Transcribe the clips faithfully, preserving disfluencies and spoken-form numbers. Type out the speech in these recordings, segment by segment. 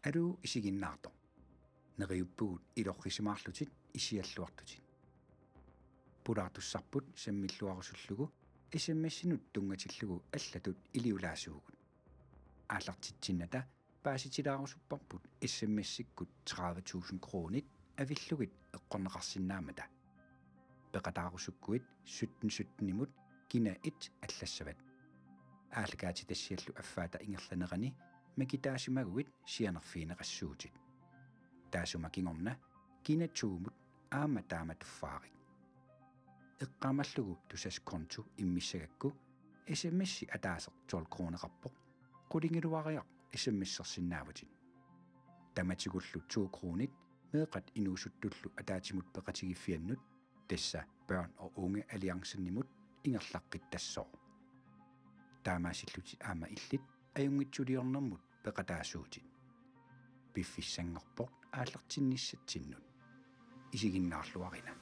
Aluu isiginnaartoq. Neriuppugut ilorrisimaarlutit isialluartutit. Pulaartussarput sammilluarusullugu S M S-inut tunngatillugu allatut iliulaasuugut. Aallartitsinnata paasitilaarusupparput S M S-ikkut tredive tusind kronit avillugit eqqorneqarsinnaammata. Peqataarusukkuit sytten sytten-imut kina et allassavat. Aallakaatitassiallu affaata ingerlanerani makitaasimaguit sianerfigineqassuutit. Taassuma kingorna kina to-mut aamma taama tuffaarik. Eqqaamallugu Tusass konto immissagakku S M S-i ataaseq tolv kroneqarpoq, qulingiluariaq S M S-ersinnaavutit. Tamatigullu to kronit meeqqat inuusuttullu ataatsimut peqatigiiffiannut, tassa Børn og Unge Alliancen-imut, ingerlaqqittassooq. Taamaasillutit aamma illit ajunngitsuliornermut peqataasuutit. Piffissanngorpoq aallartinnissatsinnut. Isiginnaarluarina.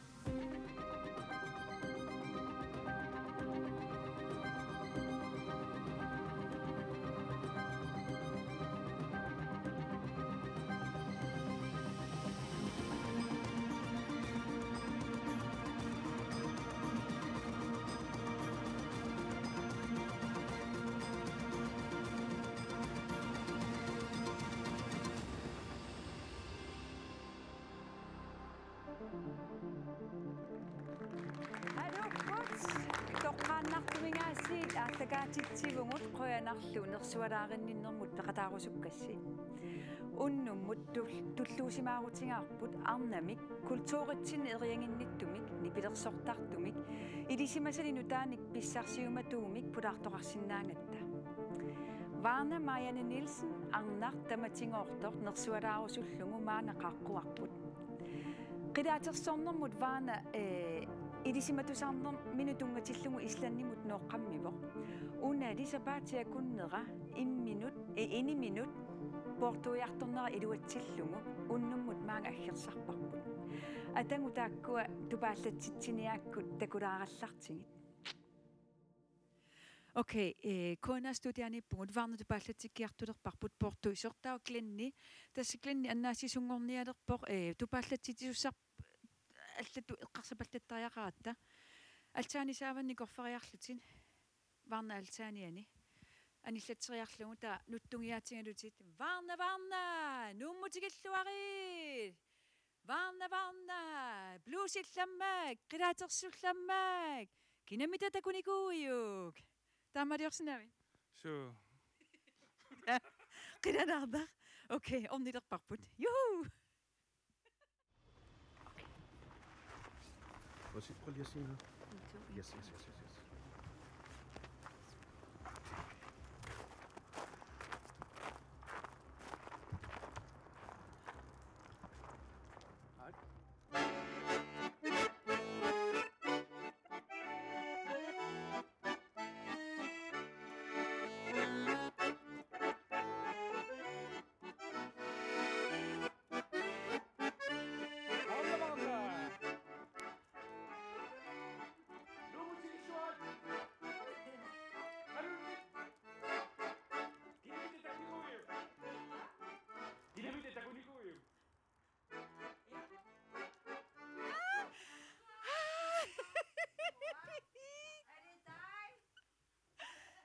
Aluukkut, toqqaannartumik aasiit aallakaatitsivugut, qujanarlu nersualaarinninnermut peqataarusukkassi. Unnummut tul-, tulluusimaarutigaarput arnamik kulturitsinni eriaginnittumik, nipilersortartumik, ilisimasalik nutaanik pissarsiumatuumik pulaartoqarsinnaagatta. Varna Marianne Nielsen, arnaq tamatigoortoq, nersualaarusullugu maanga qaaqquarput. Qilaatersornermut Varna, eh, ilisimatusarnerminut tunngatillugu Islandimut nooqqammivoq. Unali sapaatip akunnera imminut, eh, iniminut poortuiartornera iluatsillugu unnummut maanga aggersarparput. Atagu taakkua tupaallatsitsiniaakkut takulaarallartigit. Okay, eh, K N R-studianiippugut, Varna tupaatsikkiartulerparput poortuisoq, taava Glenni, tassa Glenni annaassisunngornialerpoq, eh, tupaallatsitsisussarput allatut eqqarsapallattariaqaratta. Altaani saavanni korferiarlutit, Varna altaaniani. Anillatseriarlugu taava nuttungiaatigalutit: Varna, Varna, Nuummut tikilluarit! Varna, Varna, bluesillammak, qilaatersullammak, kinamita takunikuuiuk. Taamaaliorsinnaavi? Suu. Qilanaarnaq. Okay, ornilerparput. Juhu! Prøv at se, prøv lige at sige noget. Yes, yes, yes, yes, yes.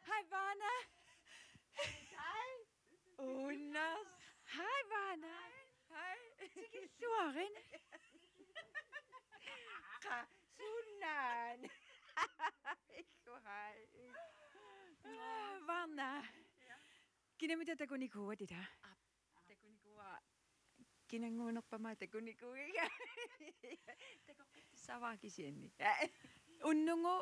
Hej, Varna. Hej. Una. Hej, Varna. Hej. Tikilluarit. Qa-, sunaana. Illu, hej. Ah, Varna. Ja. Kinamita takunikuuat ila? Aap. Takunikuuara. Kinannguunerpama takunikuugiga. Takoqqittussaavara kisianni. Unnugu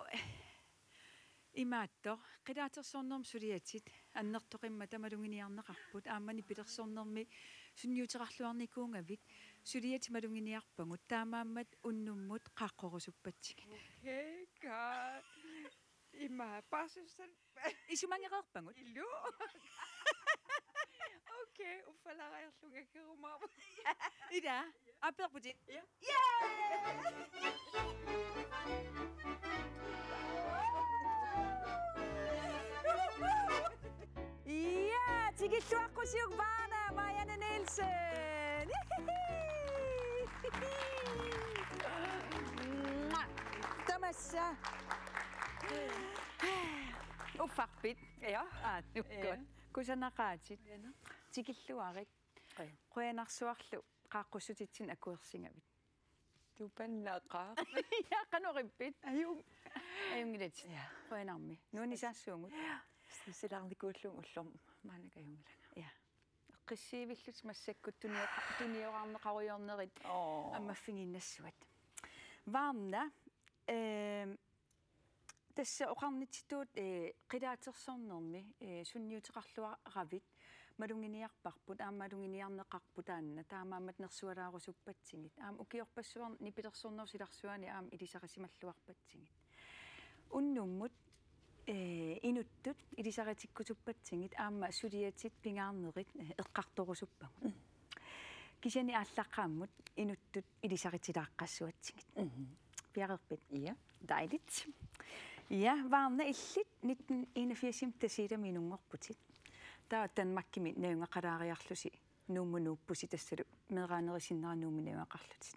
imaattoq, qilaatersornermi suliatit annertoqimmata maluginiarneqarput, aamma nipilersornermi sunniuteqarluarnikuugavit, suliatit maluginiarpagut, taamaammat unnummut qaaqqorusuppatsigit. Okay, ka. Ima, paasussat. Isumangereerpagut. Iluu. Okay, uffalaariarlunga kerumaarput. Ila, apeerputit. Ja. Ja, tikilluaqqusiuk Varna, Marianne Nielsen. Uffarpit? Ja. Aa, nukkut. Ja. Kusanaqaatit. Qujanaq. Tikilluarit. Qujan. Qujanarsuarlu qaaqqussutitsinnut akuersingavit. Tupannaqaaq. Ja, qanoq ippit? Ajunngilaq. Ajunngilaq. Ja. Qujanarmi. Nuannisaassuugut. Ja. Stressilaarnikuullugu ullormut maannakkut ajunngilanga. Ja. Eqqissiivillutit massakkut tunio-, tunioraarneqarujoornerit. Oo. Ammaffigiinnassuat. Vaarna, ehm, tassa oqarnitsitut, eh, qilaatersornermi, eh, sunniuteqarluaravit maluginiarparput, aamma maluginiarneqarpoq taanna, taamaammat nersualaarusuppatsigit. Aamma ukiorpassuarni nipilersornerup silarsuani aamma ilisarisimalluarpatsigit. Unnummut, eh, inuttut ilisaritikkusuppatsigit aamma suliatit pingaarnerit, eh, eqqartorusuppagut. Mm. Kisianni aallaqqaammut inuttut ilisaritilaaqqassuatsigit. Mhm. Piareerpit? Ja. Dejligt. Ja, Vaarna, illit nitten enogfirsimi Tasiilami inunngorputit. Taava Danmarkimi najugaqalaariarlusi Nuummut nuuppusi tassalu meeraanerit sinnera Nuummi najugaqarlutit.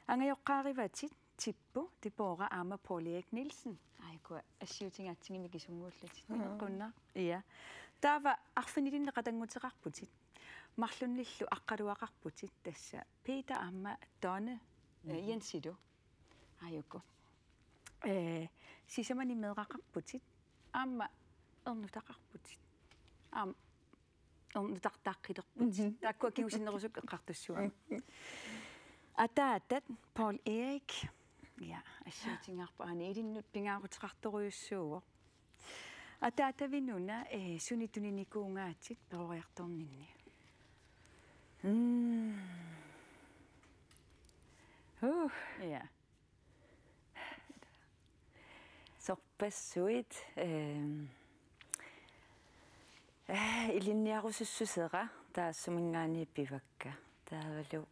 Angajoqqaarivatit Tippu, Debora aamma Poul Erik Nielsen. Aajuku assiutigaatsigit mikisunnguullutit. Mhm. Qujanaq. Ja. Taava arfinilinnik qatannguteqarputit. Marlunnillu aqqaluaqarputit tassa Peter aamma Donne, eh, Mhm. Jensilu. Aajuku. Eh, sisamanik meeraqarputit. Aamma ernutaqarputit. Aamma ernutartaaqqilerputit. Mhm. Taakkua kingusinnerusukkut eqqartussavakka. Ataatat Poul Erik. Ja, assiutigaarput aana ilinnut pingaaruteqartorujussuuvoq. Ataatavinuna, eh, sunik tuninikuungaatit peroriartorninni? Mm. Uh. Ja. Sorpassuit, ehm, eh, ilinniarusussusera taassuminngaanniit pivakka. Taavalu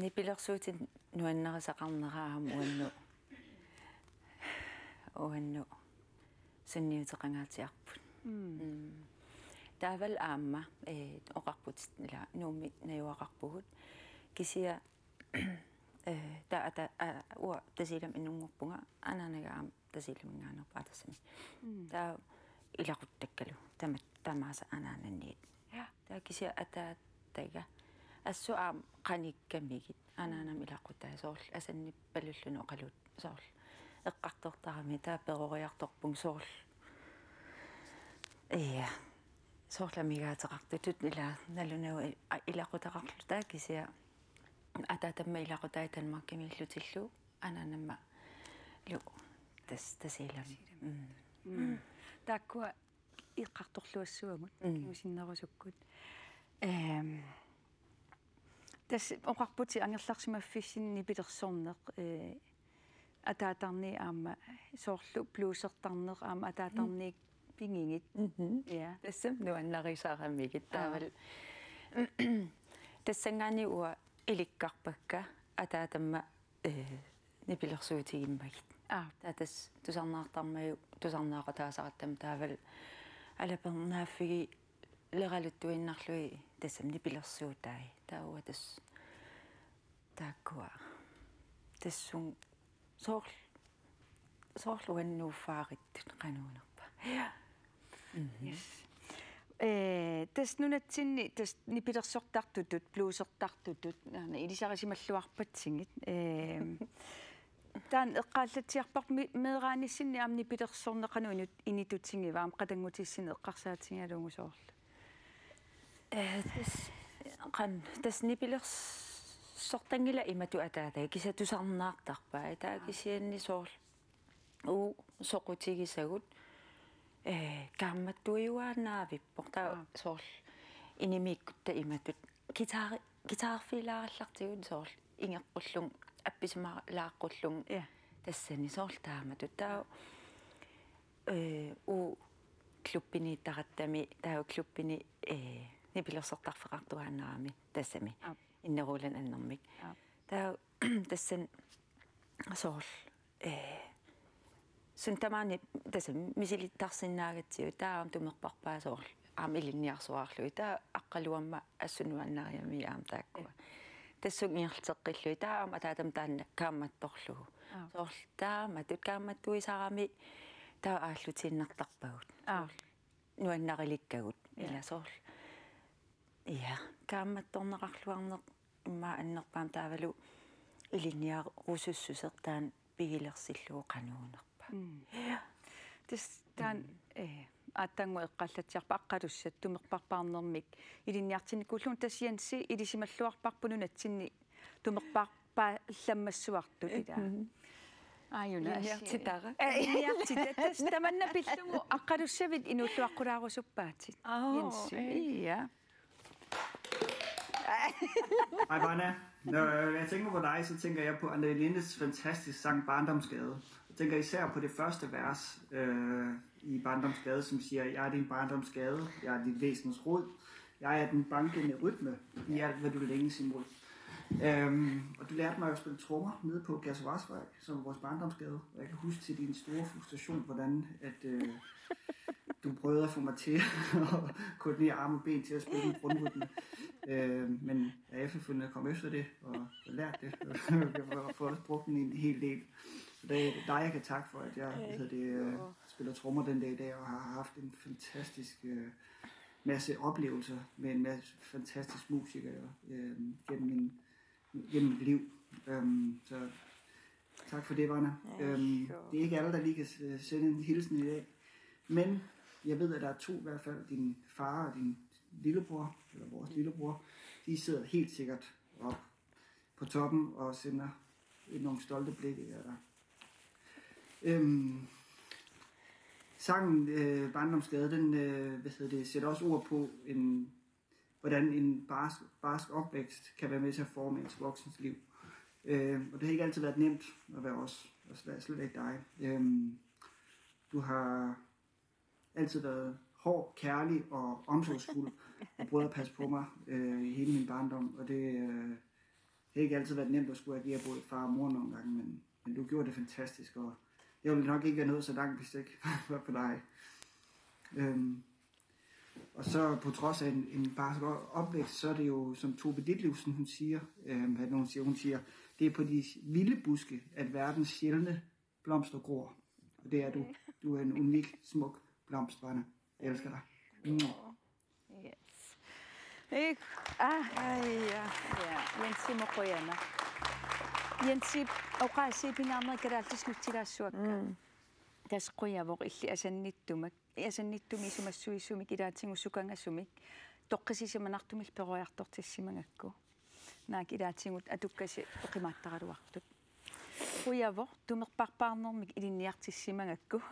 nipilersuutit nuannarisaqarnera aamma uannut, uannut sunniuteqangaatsiarput. Mm. Mm. Taavalu aamma, eh, oqarputit ila Nuummi najugaqarpugut. Kisianni, eh, taava ata-, a-, uanga Tasiilami inunngorpunga, anaanaga aamma Tasiilaminngaanneerpoq Atassami. Mm. Taava ilaquttakkalu tama-, tamaasa anaananiit. Ja. Taava kisianni ataataga assut aamma qanikkamigit anaanama ilaqutai soorlu asannippalulluni oqaluut soorlu eqqartortarami taava peroriartorpunga soorlu. Ja. Soorlu amigaateqartutut ila nalunagu i-, a-, ilaqutaqarluta kisianni ataatama ilaqutai Danmarkimiillutillu anaanamalu Tas-, Tasiilami. Mm. Mm. Taakkua eqqartorluassuagut Mm. kingusinnerusukkut. Ehm, tassa oqarputit angerlarsimaffissinni nipilersorneq, eh, ataatarniit aamma soorlu bluesertarneq aamma ataatarniit pigigit. Mhm. Ja. Tassami nuannarisaramigit. Aa. Taavalu tassanngaanniit uanga ilikkarpakka ataatama, eh, nipilersuutigimmagit. Aa. Taava tassa tusarnaartarmagu tusarnaaqataasarattama taavalu alapernaaffigileraluttuinnarlugit tassami nipilersuutai. Taava uanga tassa taakkua tassunga soorlu, soorlu uannut nuuffaarittut qanuunerpa. Ja. Mhm. Yes. Eh, tassa nunatsinni tassa nipilersortartutut, bluesertartutut, aana ilisarisimalluarpatsigit. Eh, taanna eqqaallatsiarparput mi-, meeraanissinni aamma nipilersorneq qanoq inut-, initutigiva aamma qatanngutissinnut eqqarsaatigalugu soorlu. Eh, tassa, qan-, tassa nipilersortanngilaq imatut ataataga kisianni tusarnaartarpai. Taava Aa. kisianni soorlu uagut soqutigisagut, eh, kaammattuajuaannavippoq. Taava Aa. soorlu inimiikkutta imatut guitari-, guitarfiilaarallartigut soorlu ingeqqullugu appisimalaaqqullugu Ja. tassani soorlu taamatut. Taava, eh, uagut klubbiniittarattami, taava klubbini, eh, nipilersortarfeqartuaannarami tassami. Aap. Inneruulan annermik. Aap. Taava tassani soorlu, eh, suut tamaani tassa misilittarsinnaagatsigu taava aamma tumerparpaa soorlu aamma ilinniarsuarlugit taava aqqaluamma assut nuannarigamigit aamma taakkua. Ja. tassunga ingerlateqqillugit, taava aamma ataatama taanna kaammattorlugu. Aap. Soorlu taamatut kaammattuisarami taava aallutiinnartarpagut. Aap. Nuannarilikkagut. Ja. Ila soorlu. Ja, kaammattorneqarluarneq immaqa annerpaamik taavalu ilinniarusussuseq taanna pigilersillugu qanuunerpa. Mm. Ja. Tassa taanna, mm, eh, aatsaannguaq eqqaallatsiarpoq aqqalussat tumerparpaarnermik ilinniartinnikuullugit, tassa Jensi ilisimalluarparput nunatsinni tumerparpaallammassuartut ilaa. Mm. Aajuna. Ilinniartitara. Eh, ilinniartitara. Tassa tamanna pillugu aqqalussavit inuulluaqqulaarusuppaatit. Åh, Jensi. Eh. Ja. Hej, Varna. Når jeg tænker på dig, så tænker jeg på Anne Lindes fantastiske sang Barndomsgade. Jeg tænker især på det første vers øh, i Barndomsgade, som siger: "Jeg er din barndomsgade, jeg er dit væsens rod, jeg er den bankende rytme i alt, hvad du længes imod." Øhm, og du lærte mig at spille trommer nede på Gertrud Varsværk, som er vores barndomsgade. Og jeg kan huske til din store frustration, hvordan at, øh, du prøvede at få mig til at koordinere arme og ben til at spille en grundrytme. Øh, men jeg efterfølgende kom efter det, og jeg lærte det. Jeg har fået også brugt den en hel del. Så det er dig, jeg kan takke for, at jeg hvad hedder det, øh, spiller trommer den dag i dag, og har haft en fantastisk øh, masse oplevelser med en masse fantastiske musikere øh, gennem, min, gennem mit liv. Øhm, så tak for det, Varna. Øhm, det er ikke alle, der lige kan øh, sende en hilsen i dag, men jeg ved, at der er to, i hvert fald din far og din lillebror, eller vores lillebror, de sidder helt sikkert op på toppen og sender nogle stolte blikke af dig. Øhm, sangen øh, Barndomsgade, den øh, hvad hedder det, sætter også ord på, en, hvordan en barsk, barsk opvækst kan være med til at forme ens voksens liv. Øh, og det har ikke altid været nemt at være os, og slet, slet ikke dig. Øhm, du har altid været hård, kærlig og omsorgsfuld, og prøvet at passe på mig øh, i hele min barndom, og det øh, har ikke altid været nemt at skulle agere både far og mor nogle gange, men, men du gjorde det fantastisk, og jeg ville nok ikke være nået så langt, hvis det ikke var for dig. Øhm, og så på trods af en, en barsk opvækst, så er det jo, som Tove Ditlevsen, hun siger, øhm, hvad er det, hun siger, hun siger, det er på de vilde buske, at verdens sjældne blomster gror. Og det er du. Du er en unik, smuk blomst, Varna. Jeg elsker dig. Mwah. Yes. Ik, ah. Ai, ja. Ja, Jensi, qujanaq. Jensi, oqaasii pingaarnerit kalaallisut nutsilaassuakka. Mm. Tassa qujavoq illit asannittumak. Asannittumik isumassuisumik ilaatigut sukangasumik. Toqqissisimanartumillu peroriartortissimagakku. Naak ilaatigut atukkasi oqimaattaraluartut. Qujavoq tumerparpaarnermik ilinniartissimagakku.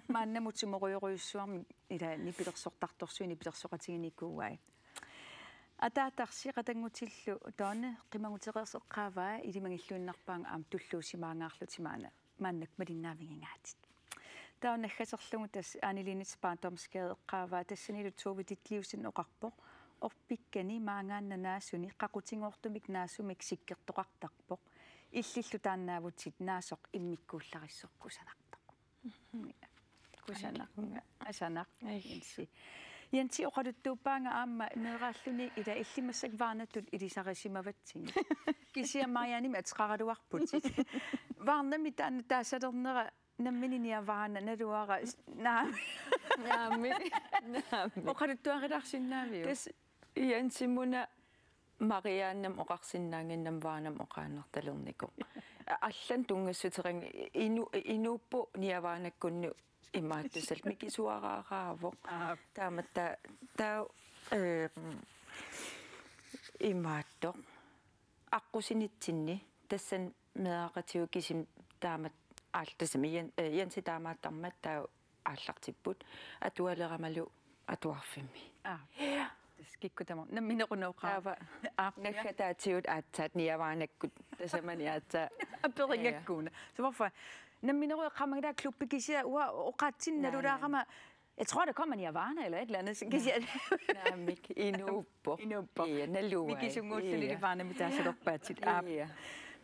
Maannamut timorujorujussuarmik ila nipilersortartorsuit nipilersoqatiginikuuai. Ataatarsi qatanngutillu taanna qimagutereersoq eqqaavaa, ilimagilluinnarpaanga aamma tulluusimaangaarlutit maanna. Maannakkut malinnaavigigaatsit. Taava naggaserlugu tassa Anne Linnet Barndomsgade eqqaavaa, tassanilu Tove Ditlevsen oqarpoq: Orpikkani maangaannaq naasuni qaqutigoortumik naasumik sikkertoqartarpoq. Illillu taannaavutit naasoq immikkuullarissoq kusanartoq. Kusanaq. Asanaq. Ai. Jensi. Jensi, oqaluttuuppaanga aamma meeraalluni ila illit massakkut Varnatut ilisarisimavatsigit. Kisianni Mariannemik ateqaraluarputit. Varnami taanna taassalernera nammineq Nia Varna naluara s-, naamik. Naamik. Naamik. Oqaluttuarilaarsinnaaviuk? Tassa Jensimuna Mariannemi oqarsinnaannginnami Varnami oqaannartalernikoq. Allanut tunngassuteqanngilaq, inu-, inuupput Nia Varnakkunnut imaattusallu, mikisuaraaraavoq. Aap. Taamaammat taava, ehm, imaattoq. Aqqusinitsinni tassani meeraqatigut kisimik taamatut aal-, tassami Jen-, eh, Jensi taamaattarmat taava aallartipput atualeramalu atuarfimmi. Aa. Ja. Tassa kikkut tamarmik nammineq una oqaat. Taava. Aa, ja. Naggataatigut aatsaat Nia Varnakkut tasamani aatsaat. Aperigakku una. Ja. Så hvorfor? Nammineq eqqaamagilaa klubbi kisianni uanga oqaatsinnaaleraangama. Naa, naa. Jeg tror, der kommer Nia Varna eller et eller andet. Kisianni. Naamik, inuuppoq. Inuuppoq. Ja, naluai. Mikisunnguulluni. Ja. Nia Varnamik taassalerpaatit. Aap. Ja.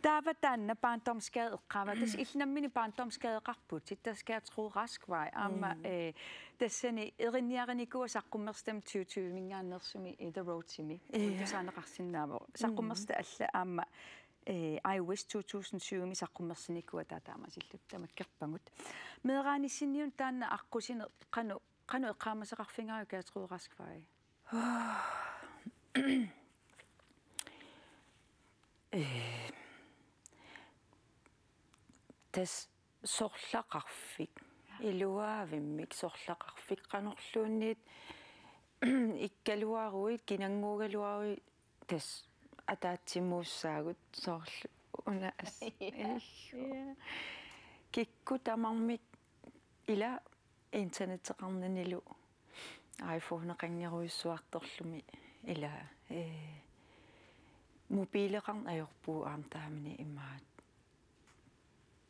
Taava taanna barndomsgade eqqaavaa. Tassa illit nammineq barndomsgadeqarputit, tassa Gertrud Rask Vej. Aamma, mm, eh, tassani erinniarinikuuat saqqummersitami tyve-minngaanneersumi, eh, The Roadimi. Ja. Tusaaneqarsinnaavoq. Mm. Saqqummersitat allat aamma, eh, I Wish two thousand syv-imi saqqummersinikuuaat taamaasilluta tamakkerpagut. Meeraanissinniuna taanna aqqusineq qanoq, qanoq eqqaamasaqarfigaajuk, Gertrud Rask Vej? Eh, tassa sorlaqarfik. Iluaavimmik sorlaqarfik, qanorluunniit ikkaluaruit, kinannguugaluaruit, tassa ataatsimuussaagut soorlu una as-, ja. Kikkut tamarmik ila internetteqarnanilu iPhoneqanngerujussuartorlumi ila, eh, mobileqarneq ajorpugut aamma taamani imaat.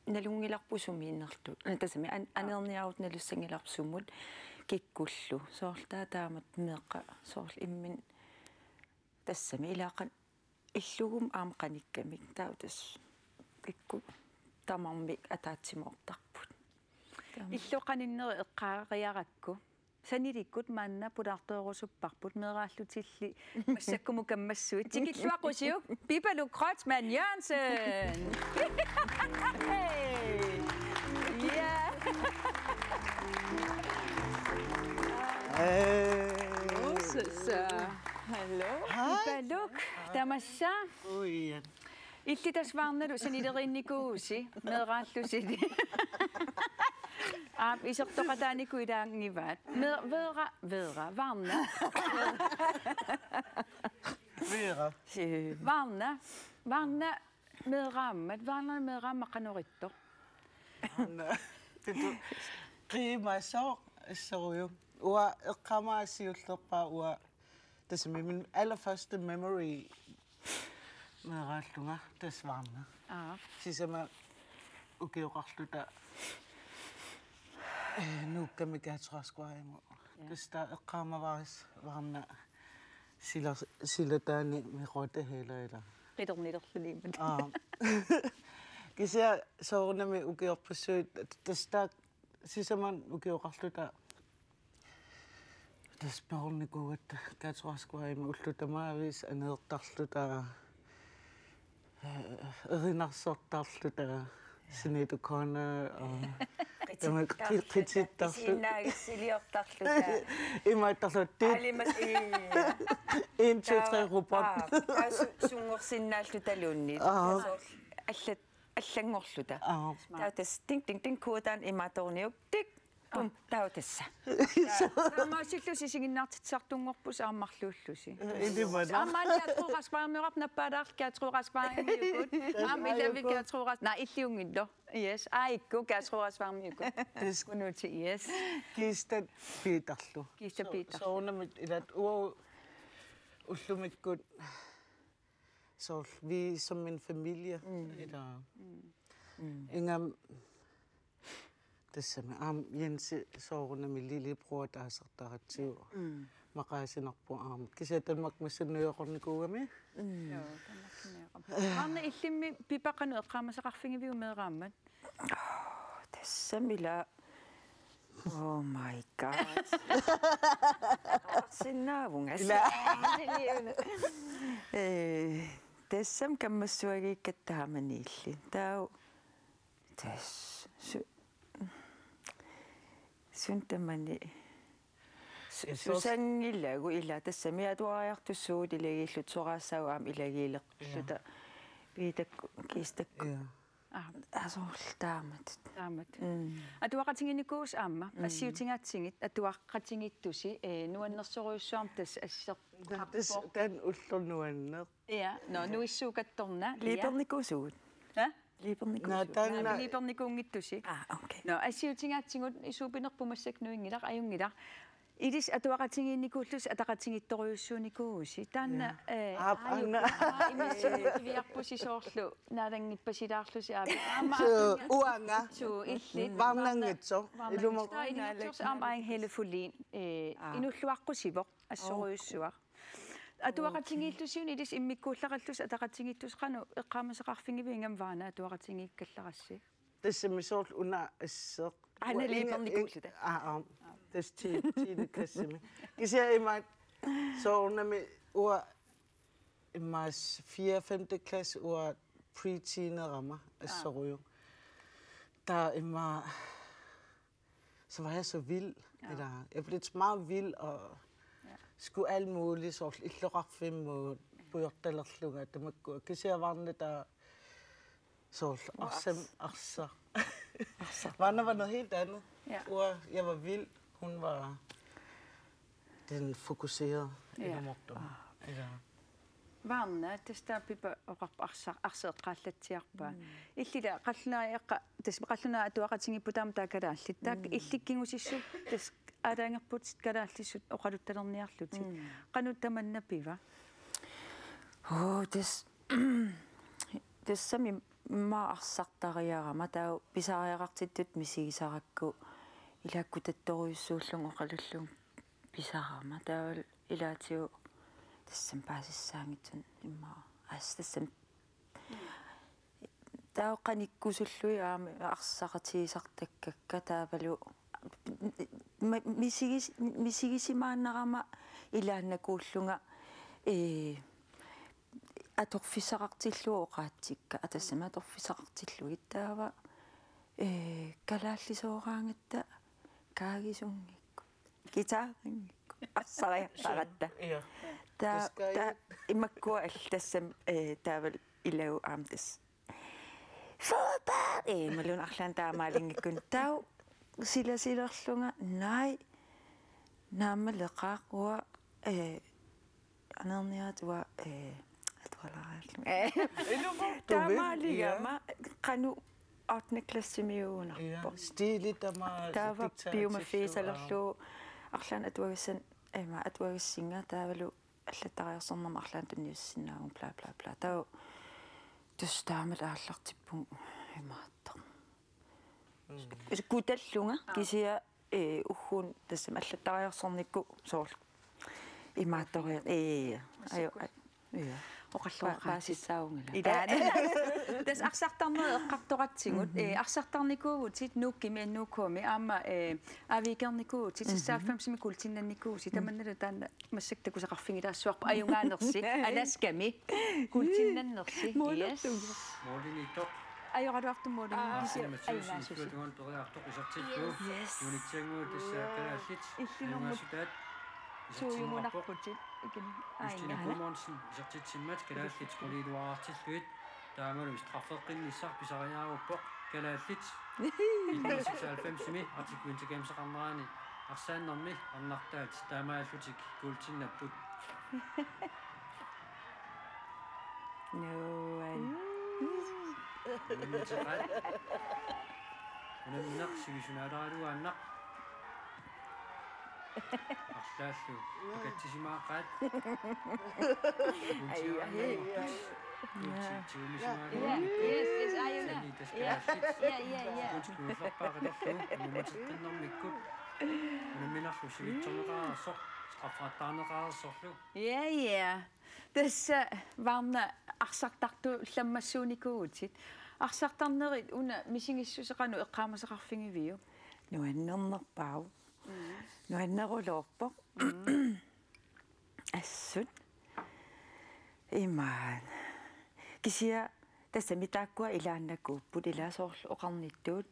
Nalunngilarput sumiinnerluta. Tassami an-, aneerniarutta nalussanngilarput sumut kikkullu. Soorlu taava taamatut meeqqat soorlu imminut tassami ilaqan illugummi aamma qanikkamik. Taava tassa kikkut tamarmik ataatsimoortarput. Taama. Illup qaninneri eqqaariarakku. Sanilikkut maanna pulaartorusupparput, meeraallutilli massakkumut kammassuit. Tikilluaqqusiuk, Pipaluk Kreutzmann Jørgensen. Ja. Hey. Hallo. Hej. Pipaluk, tamassa. Ui. Illit tassa Varnalu sanileriinnikuuvusi, meeraallusili. Aap, isertoqataanikuunngivaat. Me-, Veera, Veera, Varna. Veera. Si-, Varna, Varna, meeraammat, Varna meeraammat qanoq ittoq? Varna. Titu, qiimasoq, assorujuk. Uanga eqqaamavara siullerpaaq uanga tassami min allerførste memory meeraallunga tassa Varna. Aa. Sisamaat ukioqarluta, eh, nuukkamik Gertrud Rask Vejimut. Ja. Tassa taava eqqaamavara Varna sila-, silataani meqote heila ila. Qitornilerluniimmat. Aa. Kisianni soorunami ukiorpassuit tassa taava sisamaat ukioqarluta tassa perornikuugatta Gertrud Rask Vejimi ullut tamaaviisa aneertarluta, eh, erinarsortarluta, Sinéad O'Connor, og tama qi-, qitittarluta. Isiinnaagassiliortarluta. Imaattarluta. Aalimas-, ii. En, to, tre, robot. Aa, aa, su-, sunngorsinnaallutaluunniit. Aa. Soorlu allat allanngorluta. Aa. Taava tassa ting, ting, ting, kodeerneq imaattorniuk, tik, pum, taava tassa. Taamaasillusi isiginnaartitsisartunngorpusi aamma marluullusi. Ilimana. Aamma Gertrud Rask Vejimiuarput nappaalaarlugu Gertrud Rask Vejimiukut. Aamma ilami Gertrud Rask-, naa, illiunngillu. Yes, aajuku Gertrud Rask Vejimiukut. Tassa. Kunuuti, yes. Kista Peterlu. Kista So-, Peter. Soorunami ilaat uagut ullumikkut soorlu vi som en familie, mm, ila. Mm. Mm. Ingammik tassami aamma Jensi soorunami lillebror taasartaratsigu. Mm. Maqaasinarpoq aamma. Kisianni Danmarkimi massakkut nujornikuugami. Mm. Joo, Danmarkimi nujornikuugami. Aamma illimmi Pipa qanoq eqqaamasaqarfigiviuk meeraammat? Tassami ila. Oh my God. Arsinnaavunga. Ila. Eh, tassami kammassuagiikkatta taamaniilli. Taava tassa su-, suut tamarmik su-, ja, sos- susanngilagut ila tassami atuariartut suut ilagiilluta soraassagut aamma ilagiilerluta. Ja. Piitakku, Kiistakku. Ja. Aa. Aa, soorlu taamatut. Taamatut. Mm. Atuaqatigiinnikuuvusi aamma, mm, assiutigaatsigit, atuaqatigiittusi, eh, nuannersorujussuarmik tassa asseqarpoq. Tassa taanna ulloq nuanneq. Ja, nå, nuissuukattorna, ja. Liipernikuusugut. Hæ? Liipernikuusugut. Nå, taanna. Nå, liipernikuunngittusi. Aa, okay. Nå, assiutigaatsigit, suupinerput massakkut nuinngilaq, ajunngilaq. Ilissi atuaqatigiinnikuullusi ataqatigiittorujussuunikuuvusi. Taanna, ja, eh, aap, aajukua, aana. Aa, imissi kiviarpusi soorlu naalanngippasilaarlusi aap. Aamma suu, aap, uanga. Suu, illit. Varnanngitsoq. Varnanngitsoq. Ilumut. Taava ilinniartorsi aamma Agnete Folin, eh, aa, inuulluaqqusivoq, assorujussuaq. Aa. Atuaqatigiillusi una ilissi immikkuullaqallusi ataqatigiittusi qanoq eqqaamasaqarfigiviuk ingammik Vaana atuaqatigiikkallarassi? Tassami soorlu una asseq. Aana liipernikuulluta. Aa, aa. Tassa ti-, tiende klassimi. Kisianni imaat soorunami uanga imaas fjerde, femte klasse uanga preteenerama assorujuk. Taava imaat så var jeg så vild. Ja. Eller, jeg blev meget vild og skulle alt muligt, soorlu illoqarfimmut pujortalerlunga tamakku. Kisianni Vaana taava soorlu arsam, arsaq. Arsaq. Vaana var noget helt andet. Ja. Uanga, jeg var vild. Hun var den fokuserede. Ja. Ilumoortumik. Aa. Ja. Vaana, tassa taava Pippa oqarpoq arsaq, arsaq eqqaallatsiarpaa. Mm. Illit qallunaat eqqa-, tassa qallunaat atuaqatigiipput taama taava kalaallit. Taakku illit kingusissut tassa aalajangerputit kalaallisut oqaluttalerniarlutit. Mm. Qanoq tamanna Piva? Oo, tassa, tassami immaqa arsartariarama taava pisariaqartittut misigisarakku ilaakkut tattorujussuullunga oqalullunga pisarama taavalu ilaatigut tassami paasissaanngitsunik immaqa aas tassami taava qanikkusullugit aamma arsaqatigisartakkakka taavalu ma-, misigis-, misigisimaannarama ilaannakuullunga ee atorfissaqartillugu oqaatsikka atassami atorfissaqartillugit taava ee kalaallisooraangatta kaagisunngikku. Guitarinngikku. Arsariartaratta. Ja. Ta-, Taskajat. Ta-, imakkua allat tassami, eh, taavalu ilagut aamma tassa. Fodbold! Eh, imaluunniit arlaannik taamaalinngikkunik. Taava silasilerlunga, nej. Naammaleqaaq uanga, eh, anerniatua, eh, atualaariarlunga. Eh. Ilumoortumik. Taamaaligama, ja. Qanoq ottende klassimiugunarpoq. Ja, stilit tamaat taava diktativ piumaffigisalerlugu arlaannik atuagassan-, ima atuagassinga taavalu allattariarsornerma arlaannik tunniussinnaavugut bla bla bla. Taava tassa taamatut aallartippugut imaattoq. Mm. Kutallunga kisianni ee, ugguuna tassami allattariarsornikkut soorlu. Imaattoriar-, ee, ajo, a-, ja. Oqalluaqaatsit. Pa-, paasissaagungila. Ilaana. Tassa arsartarnerit eqqartoqatsigut, ee, arsartarnikuuvutit Nuukkimi N U K-mi aamma, ee, aaviikernikuuvutit, mm, seksoghalvfemsimi kuultinnannikuuvutit, tamannalu taanna massakkut takusaqarfigilaassuarput ajugaanersi, Alaskami kuultinnannersi. Yes. Målini toq. Ajoraluartumik uulunngillusi. Aarsinamasuusi ajugaasusi. Illuatungaanut periartoq isertillugu. Yes. Unitsengu tassa kalaallit. Illinumut ajugaassutaat isertinneqarpoq. Suujugunarputit ikini. Justine Guðmundsen isertitsimmat kalaallit quliiluaartillugit. Taamalu straffeqqinnissaq pisariaaruppoq kalaallit. Illit seksoghalvfemsimi Arctic Winter Games-eqarnerani arsaannermi arnartaat taamaallutik kuultinnapput. Nuan. Unammineq sivisunaaleraluaannaq. Arlaallu pakatsisimaaqaat. Ai, ai. Yes, yes, ajuna. Sani taskalaassit. Ja, ja, ja. Unsikullerpaaqatarlugu uummateqqinnermikkut. Unamminerlu sivitsorneqareersoq, straffertarneqareersorlu. Ja, ja. Tassa Vaana arsartartullammassuunikuuvutit. Arsartarnerit una misigissuseq qanoq eqqaamasaqarfigiviuk? Nuannernerpaavoq. Mm. Nuanneruloorpoq. Mm. Assut. Imaat. Kisianni tassami taakkua ilaannakuupput ilaa soorlu oqarnittut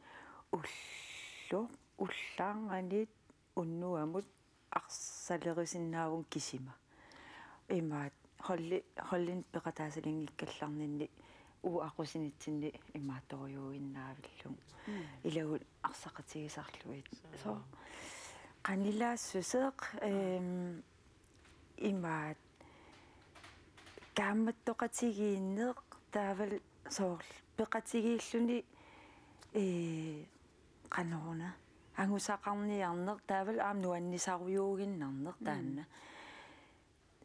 ulloq, ullaarnganit unnuamut arsalerisinnaavugut kisima. Imaat holdi-, holdini peqataasalinngikkallarninni uagut aqutsinitsinni imaattorujuuginnaavillugu. Mm. Ilagut arsaqatigisarlugit. Soo. Soo. Qanilaassuseq, ehm, imaat kaammattoqatigiinneq taavalu soorlu peqatigiilluni, ee, qanoruna angusaqarniarneq taavalu aamma nuannisarujuuginnarneq. Mm. Taanna.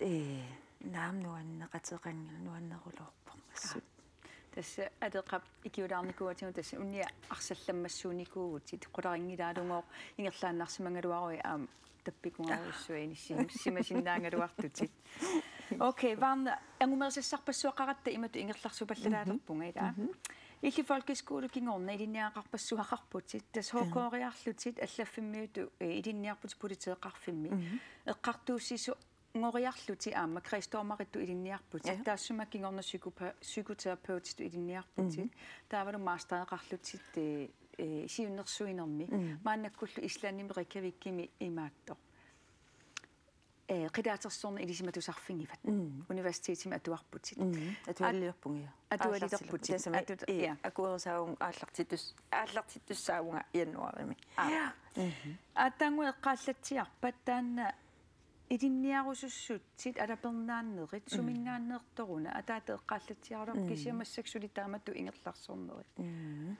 Ee, naamik nuanneqateqanngilaq, nuanneruloorpoq assut. Tassa Aleqap ikiulaarnikuuatigut tassa unnia arsallammassuunikuuvutit, qularinngilaarlugooq ingerlaannarsimagaluaruit aamma tappikuugaluarussuit inissim-, simasinnaagaluartutit. Okay, Varna, angumerissassarpassuaqaratta imatut ingerlarsupallalaalerpunga ilaa. Mhm. Illit folkeskole kingorna ilinniagaqarpassuaqarputit, tassa H K-riarlutit allaffimmiutut, eh, ilinniarputit politeeqarfimmi. Mhm. Eqqartuussiso- ngoriarlutit aamma kredsdommeritut ilinniarputit. Ja. Taassuma kingorna psykopa-, psykoterapeutitut ilinniarputit. Mhm. Taavalu mastereqarlutit, eh, eh, siunnersuinermi. Mhm. Maannakkullu Islandimi Reykjavikimi imaattoq. Eh, qilaatersorneq ilisimatusarfigivat. Mhm. Universitetimi atuarputit. Mhm. Atualilerpunga. Atualilerputit. Tassami, atu-, ii, ja. Akuerisaavunga aallartittus-, aallartittussaavunga januaarimi. Aa. Mhm. Aatsaannguaq eqqaallatsiarpat taanna ilinniarusussutsit alapernaannerit, mm, suminngaanneertoruna, ataata eqqaallatsiaraluarpoq, mm, kisianni massakkut suli taamatut ingerlarsornerit. Mm.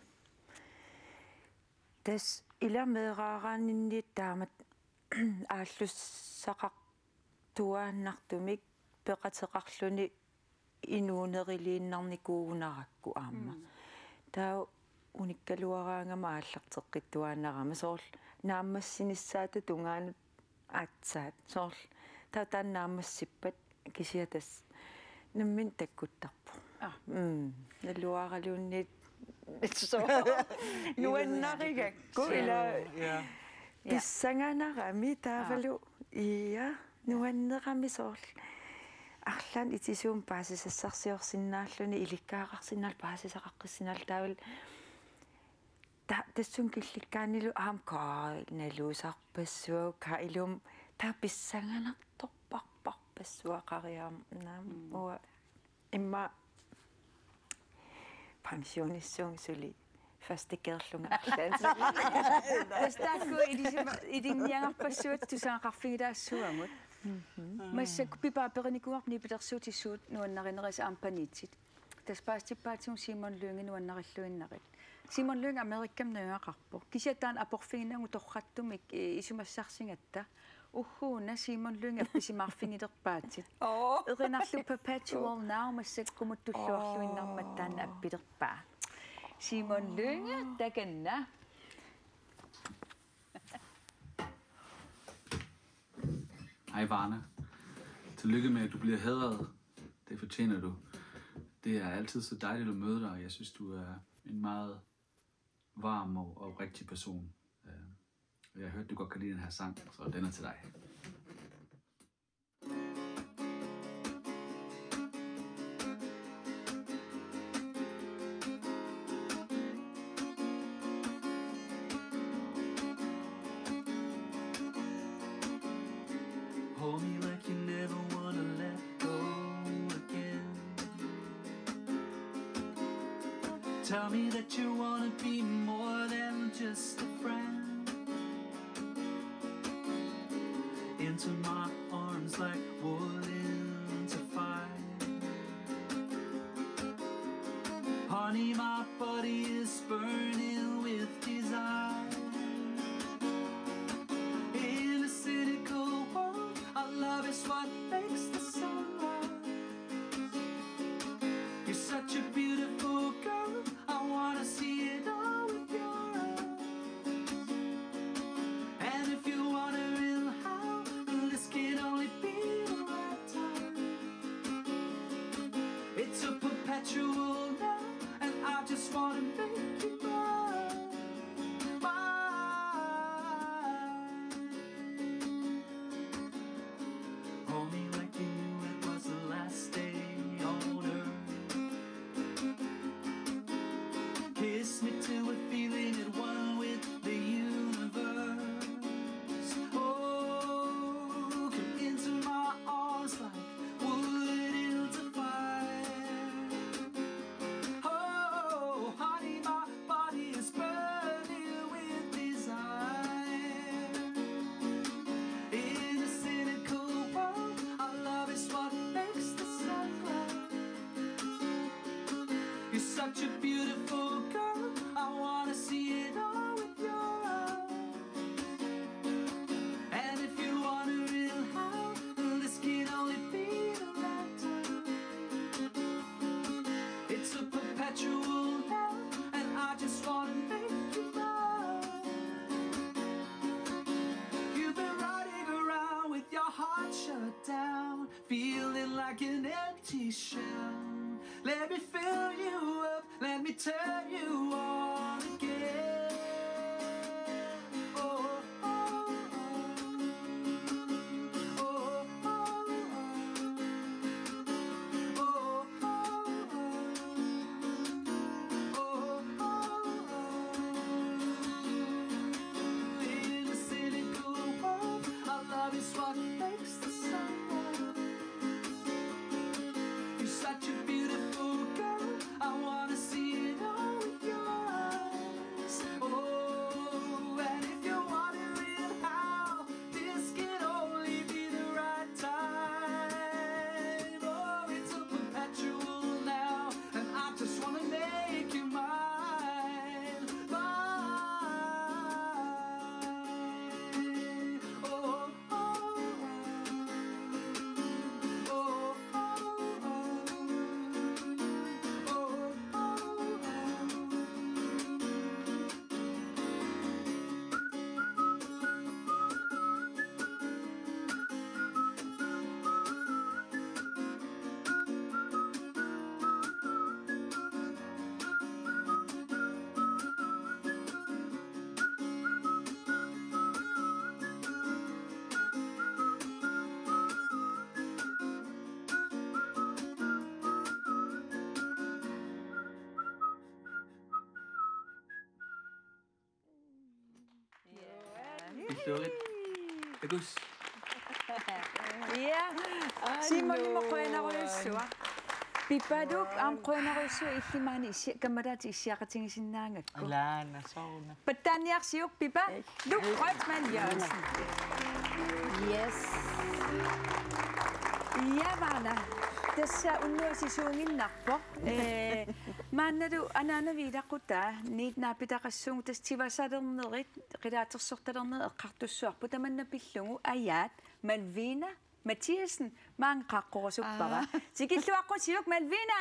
Tassa ila meeraaraanninniit taamatut aallussaqartuaannartumik peqateqarluni inuuneriliinnarnikuugunarakku aamma. Mm. Taava unikkaluaraangama aallarteqqittuaannarama soorlu naammassinissaata tungaanut aatsaat. Soorlu taava taanna naammassippat kisianni tassa nammineq takkuttarpoq. Aa. Mm. Naluaraluunniit. Soo. Nuannarigakku. Soo. Ila. Ja. Ja. Pissanganarami taavalu. Aa. Ja. Nuannerami soorlu. Arlaannik itisuumik paasisassarsiorsinnaalluni ilikkagaqarsinnaalluni paasisaqaqqissinnaalluni taavalu ta-, tassunga killikkaannilu aamma kaa naluusarpassuaq kaa ilumut taava pissanganartorparparpassuaqariarama naam. Mm. Uanga immaqa pensionissuunga suli førstegerlunga arlaannik. Tassa taakku ilisima-, ilinniagarpassuit tusagaqarfigilaassavagut. Mhm. Massakkut pipaa perinikuuarput nipilersuutit suut nuannarinerisat aamma panitit. Tassa paasitippaatigut Simon Lynge nuannarilluinnarit. Simon Lynge Amerikami najugaqarpoq. Kisianni taanna aporfiginagit torrattumik, eh, isumassarsigatta. Uhuuna Simon Lynge appisimaarfigilerpaatit. Oo. Erinarlu Perpetual Now massakkut tulluarluinnarmat taanna appilerpaa. Simon Lynge, takanna. Hej, Varna. Tillykke med, at du bliver hædret. Det fortjener du. Det er altid så dejligt at møde dig. Jeg synes, du er en meget varm og oprigtig person. Øh, og jeg hørte, du godt kan lide den her sang, så den er til dig. Hold me like you never wanna let go again. Tell me that you wanna be more than just a friend. Into my arms like wood into fire. Honey, my body is burning with desire. In a cynical world, our love is what makes the sunrise. You're such a beautiful girl, I wanna see it all with your eyes. And if you want a real high, then this can only be the right time. It's a perpetual now, and I just wanna make you mine. Mine. Hold me like you knew it was the last day on earth. Kiss me till we're feeling at one with the universe. Oh, come into my arms like wood into fire. Oh, honey, my body is burning with desire. In a cynical world, our love is what makes the sunrise. You're such a beautiful girl, I wanna see it all with your eyes. And if you want a real high, this can only be the right time. It's a perpetual now, and I just wanna make you mine. You've been riding around with your Heart shut down, feeling like an empty shell. Let me fill you up, let me turn you on again. Oh, oh, oh. Oh, oh, oh. Oh, oh, oh. Oh, oh, oh. In a cynical world, our love is what makes the sun rise. You're such a beautiful girl, I wanna see it all with your eyes. Oh, and if you're wondering how this can only be the right time. Oh, it's a perpetual now, and I just wanna make you mine. Mine. Oh, oh, oh. Oh, oh, oh. Oh, oh, oh. Illuarit. Takuss. Ja. Simonimut qujanarujussuaq. Pipaluk aamma qujanarujussuaq illit maani issi-, kammalaatit issiaqatigisinnaagakku. Ilaana, sooruna. Pattaaniarsiuk Pipaluk Kreutzmann Jørgensen. Yes. Ja, Varna. Tassa unnuaq sisuuginnarpoq. Eh, maannalu anaanaviit ilaqutaa, niit naapitaqassuunga, tassa tivasalernerit, qilaatersortalernerit eqqartussavarput, tamanna pillugu ajaat Malvina Mathiassen maanga qaaqqurusuppara. Aa. Tikilluaqqusiuk Malvina!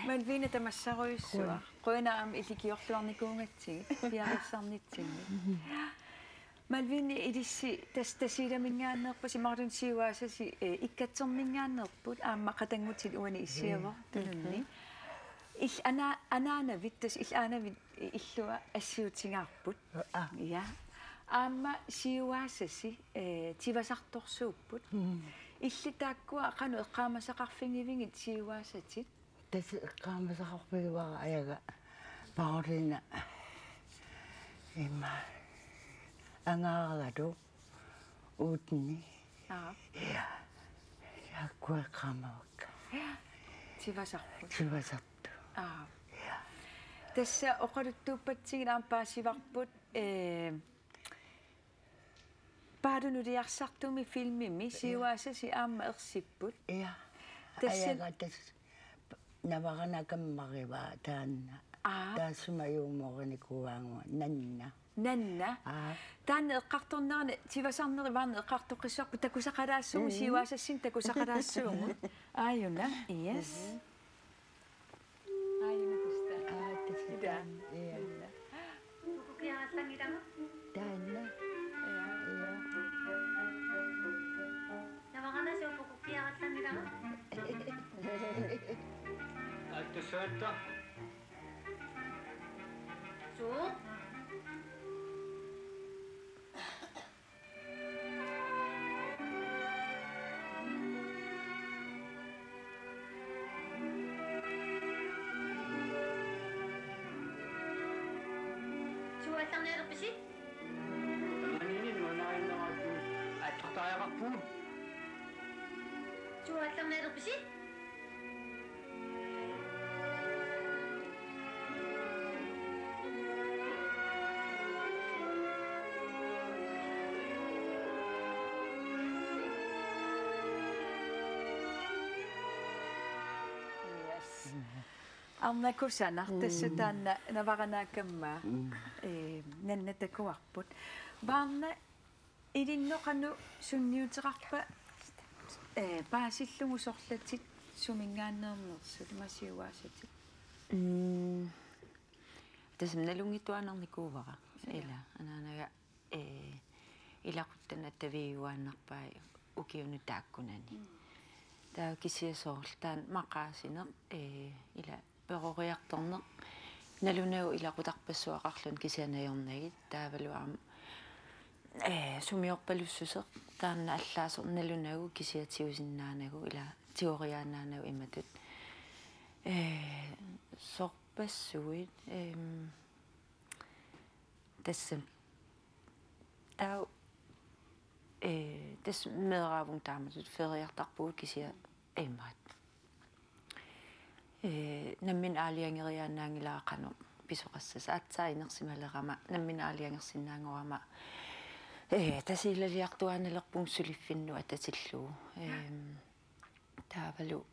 Malvina, tamassarujussuaq. Qujanaq. Qujanaq aamma ilikiorluarnikuugatsigit, piareersarnitsinni. Malvina, ilissi Tas-, Tasiilaminngaanneerpusi, imaluunniit siuaasasi, eh, Ikkatserminngaanneerput, aamma qatanngutit uani issiavoq, mhm, Tununni. Il-, ana-, anaanavit, tassa illit aanavit illua assiutigaarput. Aa. Ja. Aamma siuaasasi, eh, tivasartorsuupput. Mm. Illit taakkua qanoq eqqaamasaqarfigivigit siuaasatit? Tassa eqqaamasaqarfigivara ajaga Paulina, ima, Angaaralu, Uutni. Aa. Ja. Taakkua eqqaamavakka. Ja. Tivasarput. Tivasartut. Aa. Ja. Tassa oqaluttuuppatsigit aamma paasivarput, eh, Paalu nuliarsartumi filmimi, ja, siuaasasi aamma ersipput. Ja. Tassa ajaga tassa Navarana kammarivaa taanna. Aa. Taassuma juumoorinikuuaannguaq, Nanna. Nanna. Aa. Taanna eqqartornerani tivasarneri Varna eqqartoqqissavarput, takusaqalaassuugut, mm, siuaasassinnut takusaqalaassuugut. Aajuna, yes. Mhm. Aajuna tassa. Aa, tassa. Ida. Taanna, ja. Nanna. Pukukiarallanngilanga. Taanna. Ja. Ja. Navarana suu pukukiarallanngilanga. Aa, tassa. Suu. Suaallarnialerpisi? Manini nuanaarinneratu attortariaqarpugut. Suaallarnialerpisi? Yes. Arnaq kusanaq, mm, tassa taanna Navaranaakkammaa, mm, eh, Nanna takuarput. Varna Ilinnut qanoq sunniuteqarpa, eh, paasillugu sorlatit suminngaanneernersut, masiuaasatit? Mm. Tassami nalunngitsuaannarnikuuara. Ja. Ila, anaanaga, eh, ilaquttani attavigiuaannarpai ukiunut taakkunani. Mm. Taava kisianni soorlu taanna maqaasineq, eh, ila peroriartorneq, nalunagu ilaqutarpassuaqarluni kisianni ajornagit, taavalu aamma, eh, sumiorpalussuseq, taanna allaaseq nalunagu kisianni tigusinnaanagu, ila tigoriaannaanagu imatut. Eh, sorpassuit, ehm, tassami. Taava, eh, tassa meeraavunga taamatut feriartarpugut kisianni imaat. Eh, nammineq aalajangeriaannaanngilara qanoq pisoqassasoq. Aatsaat inersimalerama nammineq aalajangersinnaanngorama, eh, Tasiilaliartuaannalerpunga suliffinnut atatillugu. Ehm, taavalu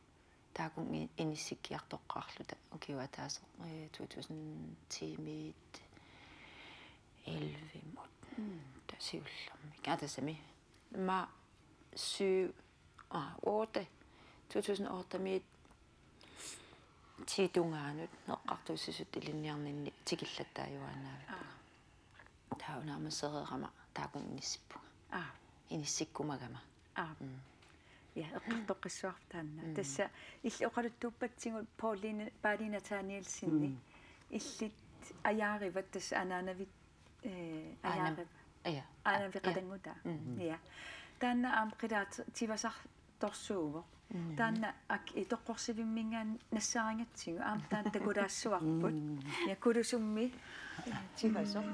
taakku i-, inissikkiartoqqaarluta ukiup ataaseq, eh, to tusind ti-miit elleve-mut. Mm. Taava siullermik. Aa, tassami. Aamma syv, aa, otte. To tusind otte-miit ti tungaanut eqqartuussisutut ilinniarninni tikillattaajuaannavippunga. Aa. Taava naammassereerama taakku inissippunga. Aa. Inissikkumagama. Aa. Mm. Ja, eqqartoqqissuarput taanna. Mm. Tassa illit oqaluttuuppatsigut Pauline, Pauline Nathanielsenip. Mm. Illit ajaarivat tassa anaanavit, eh, Aanam-, ajaarivat. Ja. Aanavit Ja. Qatanngutaat. Mm. Ja. Taanna aamma qilaat tivasartorsuuvoq. Mm. Taanna ak-, i toqqorsivimminngaanniit nassaarigatsigu aamma taanna takulaassuarput. Mm. Ja Kulusummi, eh, tivasoq.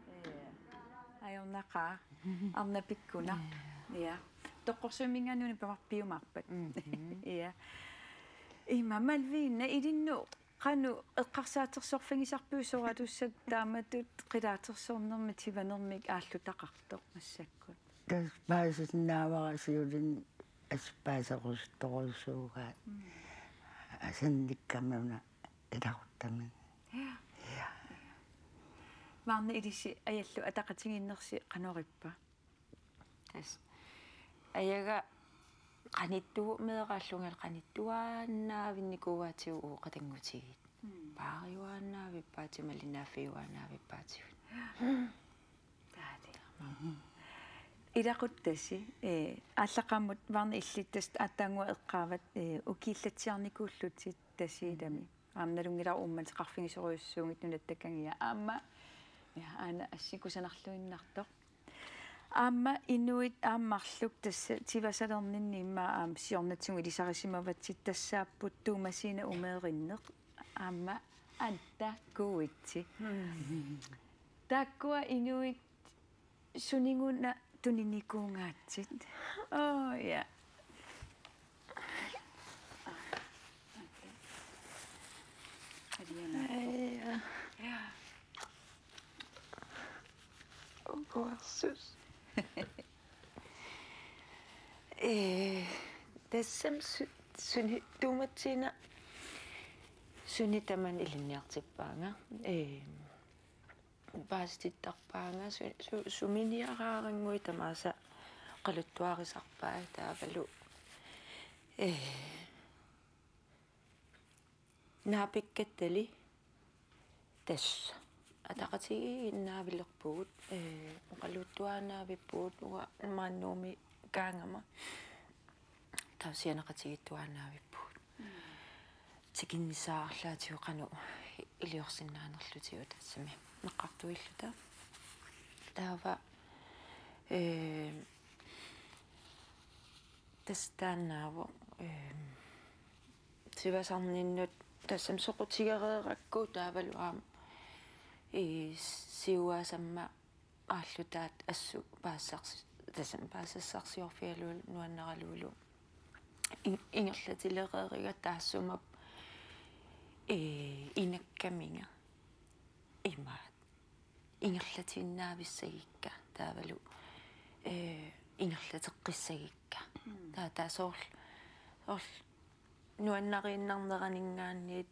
Ee, ajornaqaaq, arnap ikkunaq. Ee. Ja. Toqqorsivimminngaanniit una piumaarpat. Mhm. Ja. Ima Malvina, ilinnut qanoq eqqarsaatersorfigisarpiuk soorlu tassa taamatut qilaatersornermik tivanermik aallutaqartoq massakkut? Tassa paasisinnaavara siuliani assut paaserusuttoorusuugaat. Mm. Asannikkami una ilaquttami. Ja. Ja. Maanna ilissi ajallu ataqatigiinnersi qanorippa? Tassa. Ajaga qanittu-, meeraallungali qanittuaannaavinnikuugatsigu uagut qatanngutigiit. Mm. Paariuaannavippaatigut, malinnaaffiuaannavippaatigut. Taali. Ilaquttasi, eh, aallaqqaammut Varna illit tassa aatsaannguaq eqqaavat, eh, ukiillatsiarnikuullutit Tasiilami. Aamma nalunngilara uummateqarfigisorujussuugit nunatta kangia. Aamma, ja, aana assi kusanarluinnartoq. Aamma inuit aamma marluk tassa tivasalerninni immaqa aamma siornatigut ilisarisimavatit tassaapput Tuumasiina Umeerinneq aamma Anta Kuitsi. Mm. Taakkua inuit suniguna tuninikuugaatsit. Oh, ja. Aliana. Ja. Ja. Uguarsus. Eh, tassami su-, suni Tuumasiina suni tamanna ilinniartippaanga. Eh, paasitittarpaanga su-, su-, suminiaraarannguit tamaasa oqaluttuarisarpai taavalu, eh, naapikkattali tassa. Ataqatigiinnaavilerpugut, eh, oqaluttuaannavippugut uanga maani Nuummi kaangama. Taava sianeqatigiittuaannavippugut. Mm. Tikinnissaarlaatigut qanoq iliorsinnaanerlutigu tassami eqqartuilluta. Taava, eh, tassa taannaavoq, eh, tivasarninnut Tassami soqutigereerakku taavalu aamma, ee, siuaasamma aallutaat assut paasissarsi-, tassami paasissarsiorfigalugu nuannaralugu in-, ingerlatilereeriga taassuma, ee, inakkaminga imaat. Ingerlatiinnavissagikka taavalu, ee, ingerlateqqissagikka. Mm. Taava, taava soorlu, soorlu nuannariinnarneraninngaanniit,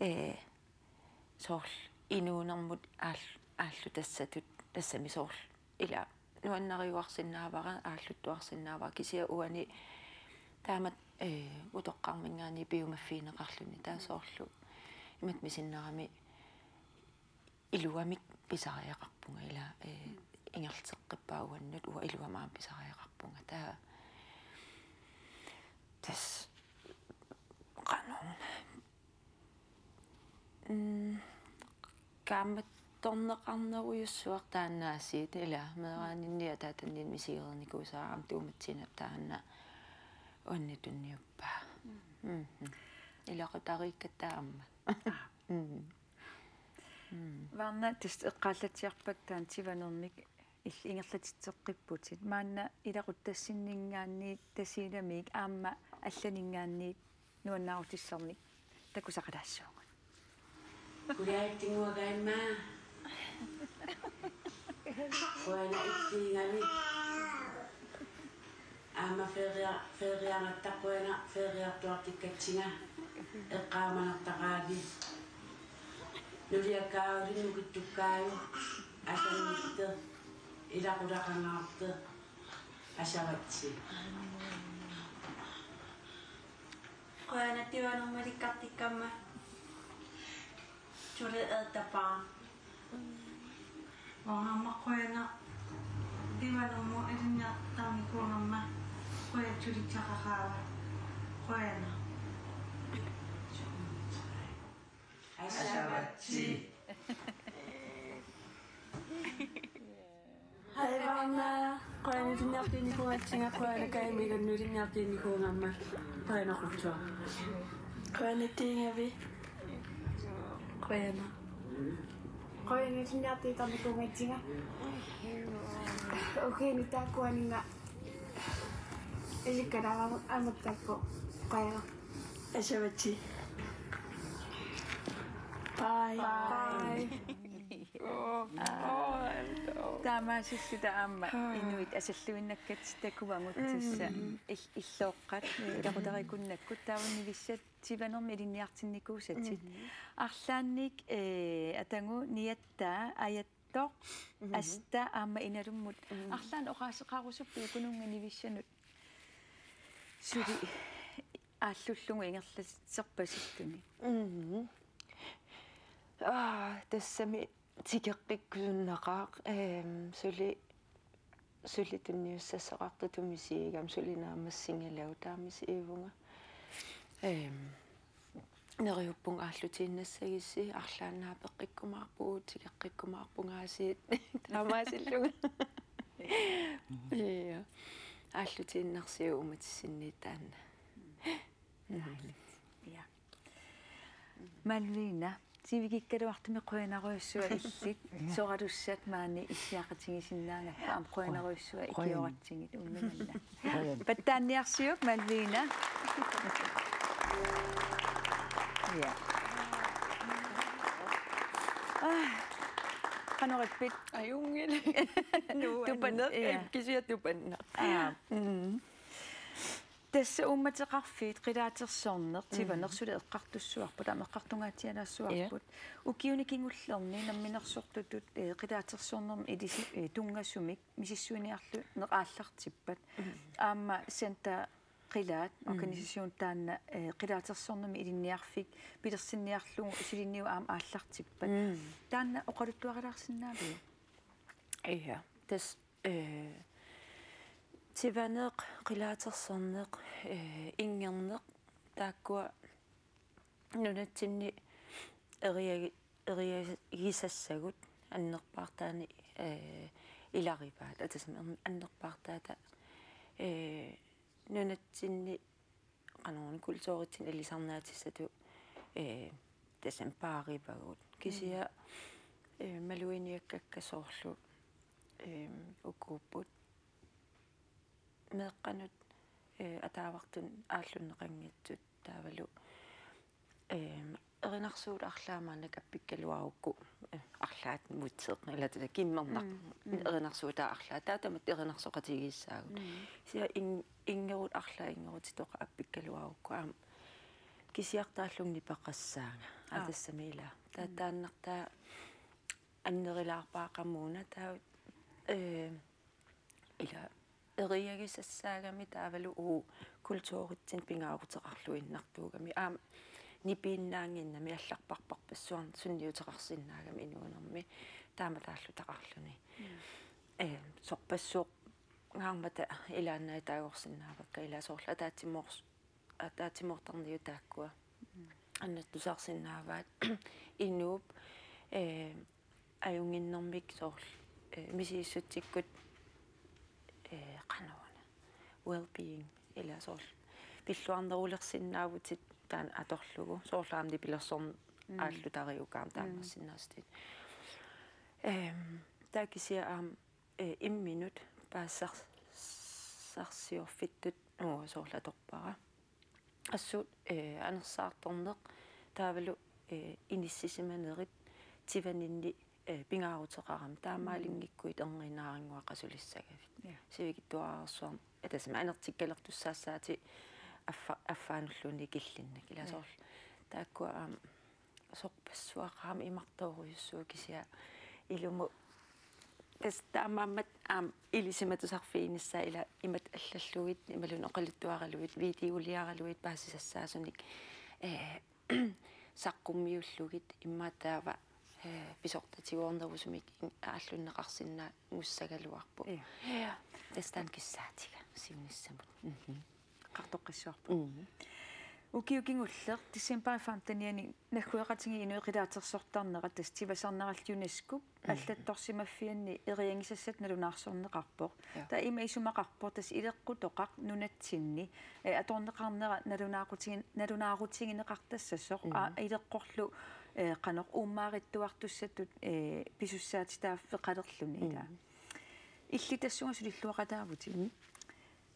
ee, soorlu inuunermut aal-, aallutassatut tassami soorlu ila nuannariuarsinnaavara, aalluttuarsinnaavara, kisianni uani taamatut, ee, utoqqarminngaanniit piumaffigineqarluni, taava soorlu imatut misinnarami iluamik pisariaqarpunga ila, ee, ingerlateqqippaat uannut, uanga iluamik aamma pisariaqarpunga. Taava tassa qanoq, mm, kaammattorneqarnerujussuaq taannaasiit ila meeraaninni ataatanni misigereernikuusara aamma Tuumatsinap taanna uannut tunniuppaa. Mm. Mhm. Ilaqutariikkatta aamma. Mm. Mm. Varna, tassa eqqaallatsiarpat taanna Tivanermik il-, ingerlatitseqqipputit. Maanna ilaquttassinninngaanniit Tasiilamiit aamma allaninngaanniit nuannaarutissarnik takusaqalaassaagut. Qujanaq ittinnguakka imma. Qujanaq ittiinngavit. Aamma feria-, feriaratta qujanaq feriartuartikkatsinga. Eqqaamanertaqaavit. Nuliakkaavit nukittukkaajuk. Asanngitteq. Ilaqutaqangaartoq. Ashavatsi. Qujanaq Tivanermut ilikkartikkamma. Suli eqqartuppa. Uanga aamma qujanaq Tivanermut ilinniartarnikuugama, qujanaq sulissaqaqaara. Qujanaq. Ashavatsi. Hej, Varna. Qujanaq ilinniartinnikuugatsinga, qujanaq Kaimi, ilinniartinnikuugama. Qujanaq Qutsuaq. Qujanaq ittiinngavit. Qujanaq. Qujanaq ilinniartinnikuugatsinga. Ukiuni taakkuaninnga ilikkalaarama amerlappoq. Qujanaq. Ashavatsi. Bye. Bye. Taamaasilluta aamma inuit asalluinnakkatit takuagut tassa il-, illooqqat ilaqutariikunnakkut taava nivissat Tivanermik ilinniartinnikuusatit. Arlaannik, ee, atagu niattaa ajattoq asta aamma inalummut. Arlaannik oqaaseqarusuppit ukununnga nivissanut suli aallullugu ingerlatserpasilluni? Mm. Aa, tassami tikeqqikkusunnaqaaq, ehm, suli, suli tunniussassaqartutut misigigama suli naammassinngilagut, taava misigaanga. Ehm, neriuppunga aallutiinnassagissi, arlaannaap peqqikkumaarpugut, tikeqqikkumaarpunga aasiit taamaasillunga. Ja. Aallutiinnarsiuk uumatissinniit taanna. Ja. Malvina, sivikikkaluartumik qujanarujussuaq illit, soralussat maani issiaqatigisinnaagakku, aamma qujanarujussuaq. Qujan-, ikioratsigit unnuk manna. Qujan-. Pattaanniarsiuk, Malvina. Ja. Ah, qanoq ippit? Ajunngilaq. Tupan-, nuanneq, ja. Kisianni tupannaq. Aa. Mm. Tassa uummateqarfiit qilaatersorneq, mhm, Tivaneq suli eqqartussavarput, aamma eqqartungaatsialaassavarput. Ja. Ukiuni kingullerni namminersortutut, eh, qilaatersornermi ilisi-, eh, tunngasumik misissuiniarlutik aallartippat. Mhm. Aamma Center Qilaat, mhm, organisation taanna, eh, qilaatersornermi ilinniarfik pilersinniarlugu suliniut aamma aallartippat. Mm. Taanna oqaluttuarilaarsinnaaviuk? Ja, tassa, eh, Tivaneq, qilaatersorneq, eh, inngerneq, taakkua nunatsinni eriagi-, eriagisassagut annerpaartaani, eh, ilarivaat. Atasami annerpaartaata, eh, nunatsinni qanoruna kulturitsinni ilisarnaatissatut Ee, tassami paarivagut. Kisianni, ee, maluginiakkakka soorlu, ee, ukuupput meeqqanut, ee, ataavartunut aallunneqanngitsut taavalu, ee, erinarsuutit arlaat maannakkut appikkaluarukku, ee, arlaat mutseq, ila tassa kimmerneq, mm, mm, erinarsuutaa arlaat, taava tamatta erinarsoqatigiissaagut. Mm. Kisianni ing-, inngerut arlaat inngerutitoqaq appikkaluarukku aamma kisiartaallunga nipeqassaanga. Aa, aa, tassami ila. Taa-, mm, taannartaa annerilaarpara qamuuna taava, ee, ila eriagisassaagami taavalu uagut kulturitsinnut pingaaruteqarluinnartuugami. Aamma nipiinnaannginnami allarparparpassuarnik sunniuteqarsinnaagami inuunermi taama taallutaqarluni. Mm. Ee, sorpassuarngaarmata ilaannaat taagorsinnaavakka ila soorlu ataatsimoors-, ataatsimoortarniut taakkua. Mm. Annertusaarsinnaavaat inuup, ee, ajunnginnermik soorlu, ee, misigissutsikkut, ee, qanoruna, well-being, ila soorlu pilluarnerulersinnaavutit taanna atorlugu, soorlu aamma nipilersorneq, mm, aallutariukaarmat, mm, taamaassinnaasutit. Ehm, taava kisianni aamma, ee, imminut paasisar-, sarsiorfittut, uu, soorlu atorpara. Assut, ee, anersaartorneq taavalu, ee, inissisimanerit tivaninni, ee, pingaaruteqarami taamaaliinngikkuit erniinnarannguaqasulissagavit. Ja. Sivikitsuararsuarnik, ee, tassami anertikkalertussaassaatit affa-, affaanulluunniit killinnak. Ila, ja, soorlu taakkua aamma sorpassuaqarami imartoorujussuuvoq kisianni ilumut. Tassa taamaammat aamma ilisimatusarfiginissaa ila imatut allallugit, imaluunniit oqaluttuaralugit, videoliaralugit paasisassaasunik, ee, saqqummiullugit immaqa taava, ee, pisortatigoornerusumik in-, aallunneqarsinnaanngussagaluarpoq. Ja. Ja. Tassa taanna kissaatiga siunissamut. Mhm. Qartoqqissuarput. Mm. Ukioq kingulleq decembarip femtenianni naggueqatigiit inuit qilaatersortarnerat tassa tivasarnerallu UNESCO-p, mm, allattorsimaffianni eriagisassat nalunaarsorneqarpoq. Ja. Taava ima isumaqarpoq tassa ileqqutoqaq nunatsinni, ee, atorneqarnera nalunaaqutigin-, nalunaaqutigineqartassassoq, mm, aa, ileqqorlu, ee, qanoq uummaarittuartussatut, ee, pisussaatitaaffeqalerluni, mm, ilaa. Illit tassunga sulilluaqataavutit. Mm.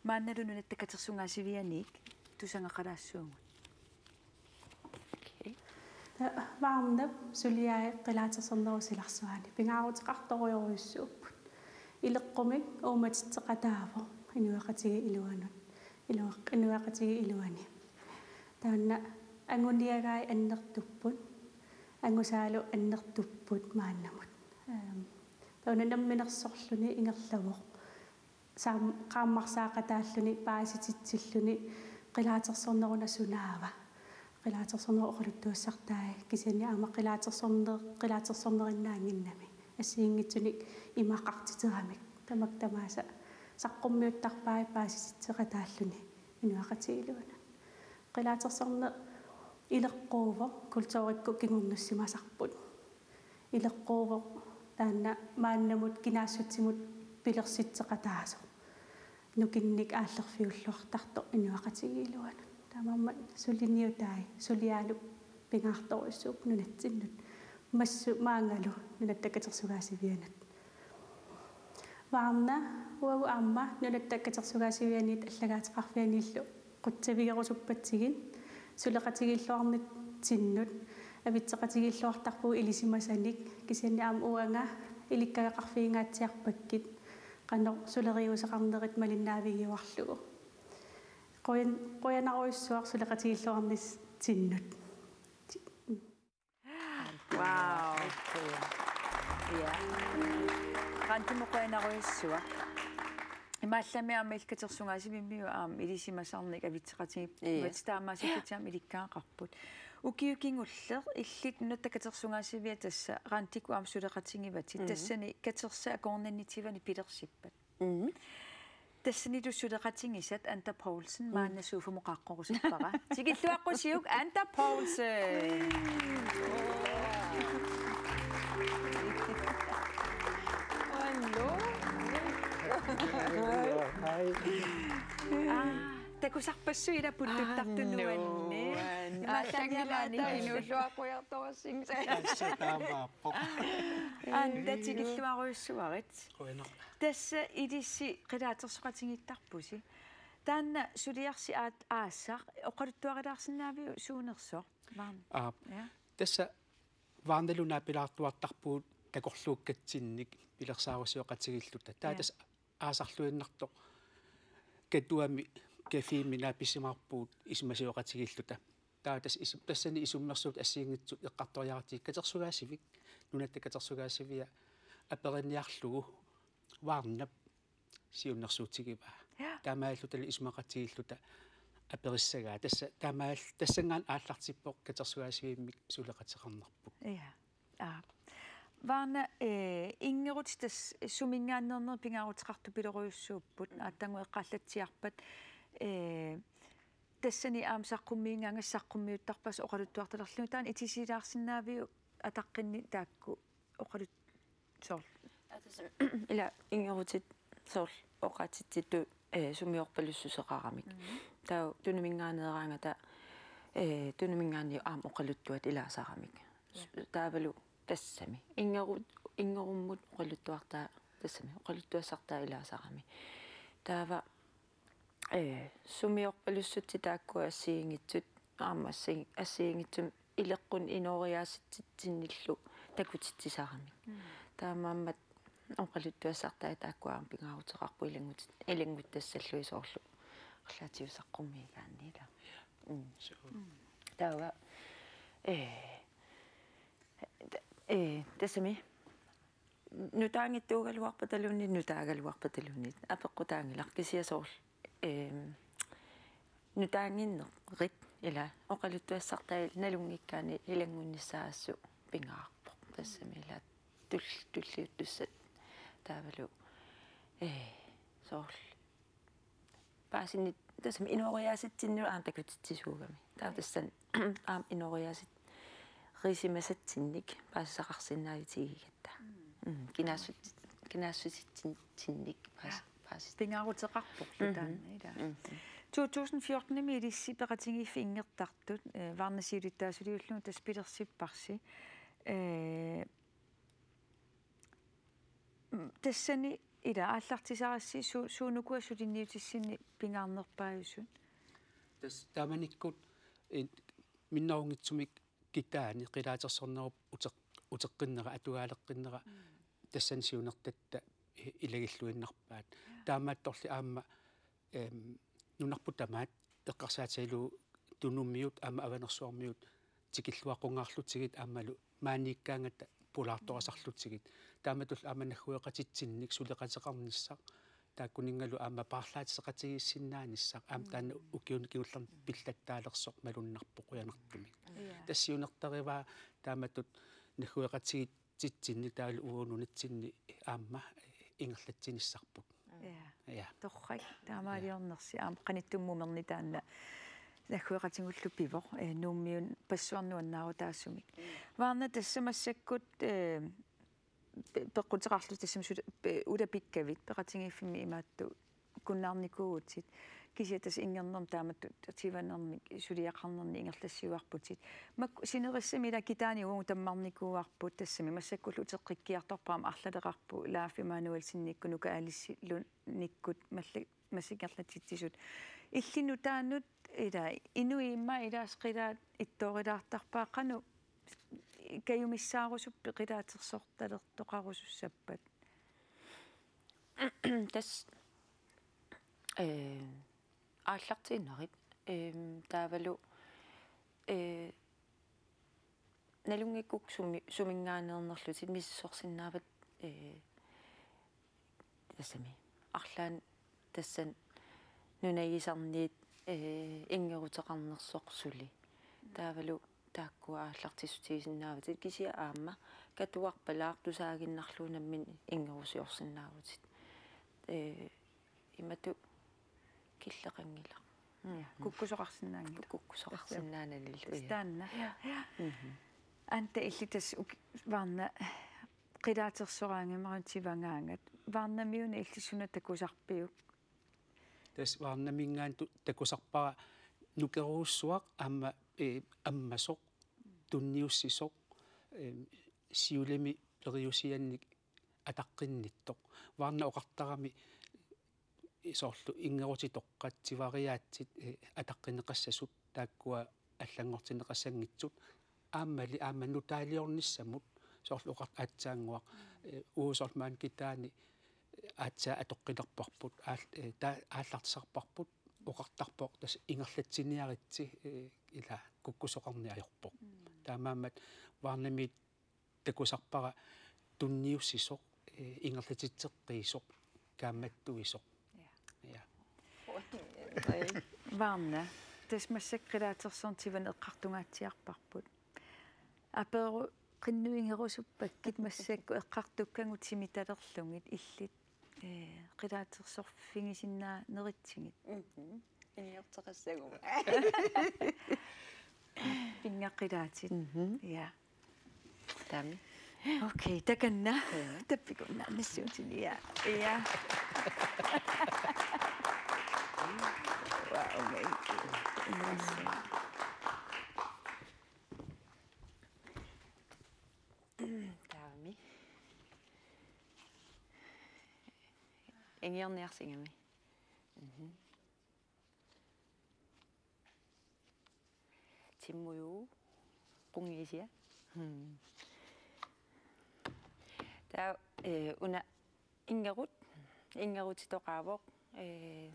Maannalu Nunatta Katersugaasivianiit tusagaqalaassuugut. Okay. Taava Varnap suliai qilaatersornerup silarsuani pingaaruteqartorujorujussuupput. Ileqqumik uummatitseqataavoq inuiaqatigiit iluanut. Ilu-, inuiaqatigiit iluani. Taanna anguniagai annertupput. Angusaalu annertupput maannamut. Ehm, taanna namminersorluni ingerlavoq. Saam-, qaammarsaaqataalluni paasititsilluni qilaatersorneruna sunaava. Qilaatersornerup oqaluttuassartai kisianni aamma qilaatersorner-, qilaatersornerinnaannginnami. Assigiinngitsunik imaqartiteramik. Tamakku tamaasa saqqummiuttarpai paasititseqataalluni inuiaqatigiit iluanut. Qilaatersorneq ileqquuvoq kulturikkut kingornussimasarput. Ileqquuvoq taanna maannamut kinaassutsimut pilersitseqataasoq. Nukinnik aallerfiulluartartoq inuiaqatigiit iluanut. Taamaammat suliniutai suliaalu pingaartorujussuupput nunatsinnut. Massu maangalu Nunatta Katersugaasivianut. Varna, uagut aamma Nunatta Katersugaasivianiit allagaateqarfianiillu qutsavigerusuppatsigit suleqatigiilluarnitsinnut avitseqatigiilluartarpugut ilisimasanik, kisianni aamma uanga ilikkagaqarfigingaatsiarpakkit qanoq suleriuseqarnerit malinnaavigiuarlugu. Qujan-, qujanarujussuaq suleqatigiilluarnitsinnut. Wow. Ja. Qantimut qujanarujussuaq. Imaallaat aamma Illit Katersugaasivimmiut aamma ilisimasarnik avitseqatigiippat, ja, taamaasillutigu aamma ilikkagaqarput. Ukioq kingulleq illit Nunatta Katersugaasiviat tassa Randikkut aamma suleqatigivatit, mm, tassani katersat akornanni tivani pilersippat. Mm. Tassanilu suleqatigisat Anda Poulsen, mm, maanna sofamut qaaqqorusuppara. Tikilluaqqusiuk Anda Poulsen. Hallo. Hej. Aa, takusarpassuit ila puttuttartut nuanneq. Aallanngilaani inuulluaqqujartorassinga. Tassa taamaappoq. Anda tikilluarujussuarit. Qujanaq. Tassa ilissi qilaatersoqatigiittarpusi. Taanna suliarsi aat-, aassaq oqaluttuarilaarsinnaaviuk suunersoq? Varna. Aap. Ja. Tassa Varnalu naapilaartuartarpugut takorluukkatsinnik pilersaarusioqatigiilluta. Taava Ja. tassa aasarluinnartoq Katuami cafémi naapisimaarpugut isumasioqatigiilluta. Taava tassa isu-, tassani isummersuutit assigiinngitsut eqqartoriartigit katersugaasivik, nunatta katersugaasivia aperiniarlugu Varnap siunnersuutigivaa. Ja. Taamaalillutalu isumaqatigiilluta aperissagaa. Tassa taamaal-, tassanngaanniit aallartippoq katersugaasivimmik suleqateqarnerput. Ja. Aap. Varna, eh, inngerutit tassa suminngaanneernerit pingaaruteqartupilorujussuupput, Mm. aatsaannguaq eqqaallatsiarpat, eh, tassani aamma saqqummiigaangassi saqqummiuttarpassi oqaluttuartalerlugu, taanna itisilaarsinnaaviuk ataqqinni taakku oqalut-, soorlu? Aa, tassa ila inngerutit soorlu oqaatsitsitut, eh, sumiorpalussuseqaramik. Mhm. Taava Tunuminngaanneeraangata, eh, Tunuminngaanniit aamma oqaluttuat ilaasaramik. Ja. S-, taavalu tassami. Inngeru-, inngerummut oqaluttuartaa tassami. Oqaluttuassartaa ilaasarami. Taava, eh, sumiorpalussutsit taakku assigiinngitsut aamma assi-, assigiinngitsumik ileqqunneq inooriaatsitsinnillu takutitsisaramik. Mm. Taamaammat oqaluttuassartai taakku aamma pingaaruteqarput ilanngut-, ilannguttassallugit soorlu arlaatigut saqqummiigaanni ila. Mm. Suu. Mm. Taava, eh, ta-, eh, tassami nutaanngitsuugaluarpataluunniit, nutaagaluarpataluunniit apeqqutaanngilaq kisianni soorlu, ehm, nutaannginnerit ila oqaluttuassartai nalunngikkaanni ilanngunnissaat assut pingaarpoq. Tassami ila tul-, tulliuttussat taavalu, eh, soorlu paasinit-, tassami inooriaatsitsinnilu aamma takutitsisuugami. Taava tassani aamma inooriaatsitsinnik paasisaqarsinnaavigigatta. Mm. Mm, kinaassut-, kinaassutitsinnik paas-, Ja. paas-. Pingaaruteqarpoq Mhm. taanna, ila. Mhm. To tusind fjorten-imi ilissi peqatigiiffik inngertartut, eh, Varna siulittaasuliullugu tassa pilersipparsi. Eh, Mm, tassani ila aallartisarassi su-, suunukua suliniutissinni pingaarnerpaajusut? Tassa taamanikkut, eh, minnerunngitsumik kitaani qilaatersornerup uteq-, uteqqinnera, atugaaleqqinnera, Mm. tassani siunertatta i-, ilagilluinnarpaat. Ja. Taamaattorli aamma ehm, nunarput tamaat eqqarsaatigalugu Tunumiut aamma Avanersuarmiut tikilluaqqungaarlutigit aammalu maaniikkaangatta pulaartorisarlutigit. Taamatullu aamma naggueqatitsinnik suleqateqarnissaq. Taakkuninngalu aamma paarlaatseqatigiissinnaanissaq. Aamma taanna Mm. ukiuni kingullerni pillattaalersoq malunnarpoq qujanartumik. Ja. Tassa siunertarivaa taamatut naggueqatigit titsinni taavalu uagut nunatsinni aamma ingerlatsinissarput. Ja. Ja. Torrak, taamaaliornersi aamma qanittumi mumerni taanna naggueqatigullu pivoq, eh, Nuummiunut passuarnut annaarutaasumik. Varna tassa massakkut, eh, pe-, peqquteqarlutit tassami sula-, pe-, ulapikkavit peqatigiiffimmi imaattoq kunnaarnikuuvutit, kisianni tassa inngernermik taamatut tivanermik suliaqarnernik ingerlassiuarputit. Makku sinerissami ila kitaani uagut tammarnikuuarput tassami massakkullu uteqqikkiartorpoq aamma arlaleqarpoq Leif Emanuelsenikkut Nuka Alicenikkut malla-, massakkut ingerlatsitsisut. Illit nutaanut ila inuit immaqa ilaasa qilaat ittoorilaartarpaat qanoq kajumissaarusuppit qilaatersortalertoqarusussappat? Tassa, eh, aallartiinnarit, ehm, taavalu, eh, nalunngikkukku sumi-, suminngaanneernerlutit misissorsinnaavat, eh, tassami arlaanni tassani nunagisarniit, eh, inngeruteqarnersoq suli. Taavalu taakkua aallartissutigisinnaavatit kisianni aamma katuarpalaaq tusaaginnarlugu nammineq inngerusiorsinnaavutit. Eh, imatut killeqanngilaq. Mhm. Kukkusoqarsinnaanngilaq. Kukkusoqarsinnaananillu, Tassa ja. taanna. Ja. Mhm. Anda illit tassa uk-, Varna qilaatersoraangat imaluunniit tivagaangat. Varnamiuna illit suna takusarpiuk? Tassa Varnaminngaanniit tu-, takusarpara nukerujussuaq aamma eh, ammasoq, tunniussisoq, eh, siulimi periusiannik ataqqinnittoq. Vaarna oqartarami soorlu inngerutitoqqat, tivariaatsit, eh, ataqqinneqassasut taakkua allanngortinneqassanngitsut. Aammali aamma nutaaliornissamut soorlu oqart-, aatsaannguaq, eh, uagut soorlu maani Kitaani, eh, aatsaat atoqqilerparput, aal-, eh, taa-, aallartisarparput, oqartarpoq tassa ingerlatsiniaritsi, eh, ila kukkusoqarneq ajorpoq. Mm. Taamaammat Vaarnamiit takusarpara tunniussisoq, eh, ingerlatitseqqiisoq, kaammattuisoq. Ja. Ja. Vaarna, tassa massakkut qilaatersorneq tivani eqqartungaatsiarparput. Aperu qinnuinngerusuppakka massakkut eqqartukkagut timitalerlugit illit, eh, qilaatersorfigisinnaaneritsigit. Mhm. Iniorteqassaguma. Pinngaqilaatit. Mhm. Ja. Taami. Okay, takanna. Ja. Tappikunnarnissuutini. Ja. Ja. Wow, amazing. Amazing. Taami. Ingiorniarsigami. Mhm. Timmuju, qunngisia. Hmm. Taava, eh, una inngerut, inngerutitoqaavoq, eh,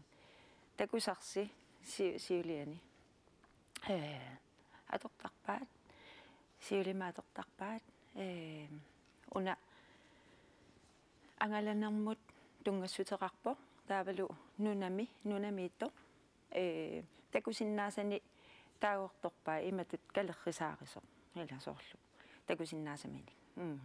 takusarsi si-, siuliani. Eh, atortarpaat, siulimi atortarpaat, eh, una angalanermut tunngassuteqarpoq, taavalu nunami, nunamiittoq. Ee, takusinnaasanik taagortorpaa imatut kalerrisaarisoq. Ila soorlu. Takusinnaasaminik. Mm.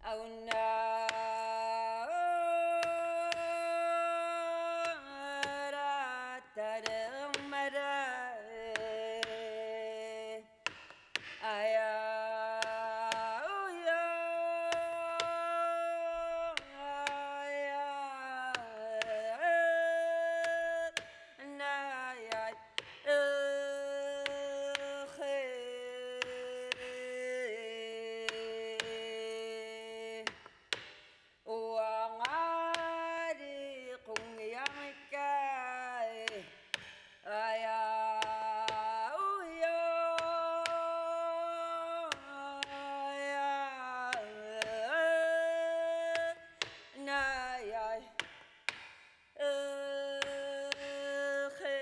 Auna ra tarmara. Aya, uya, aya, naya, uhe. Uangari qungiamikai. Aya, uyo, aya, naya, uhe.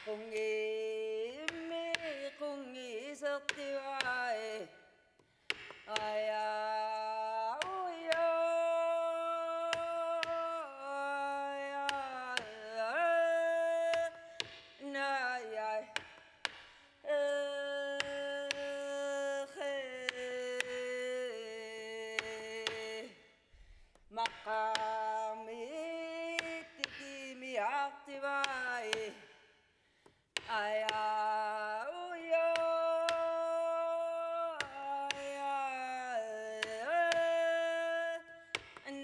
Qunngimmi qunngitsertivai. Aya, uyo, aya, naya, uhe. Maqaami tikimiartivai. Aya, uyo, aya,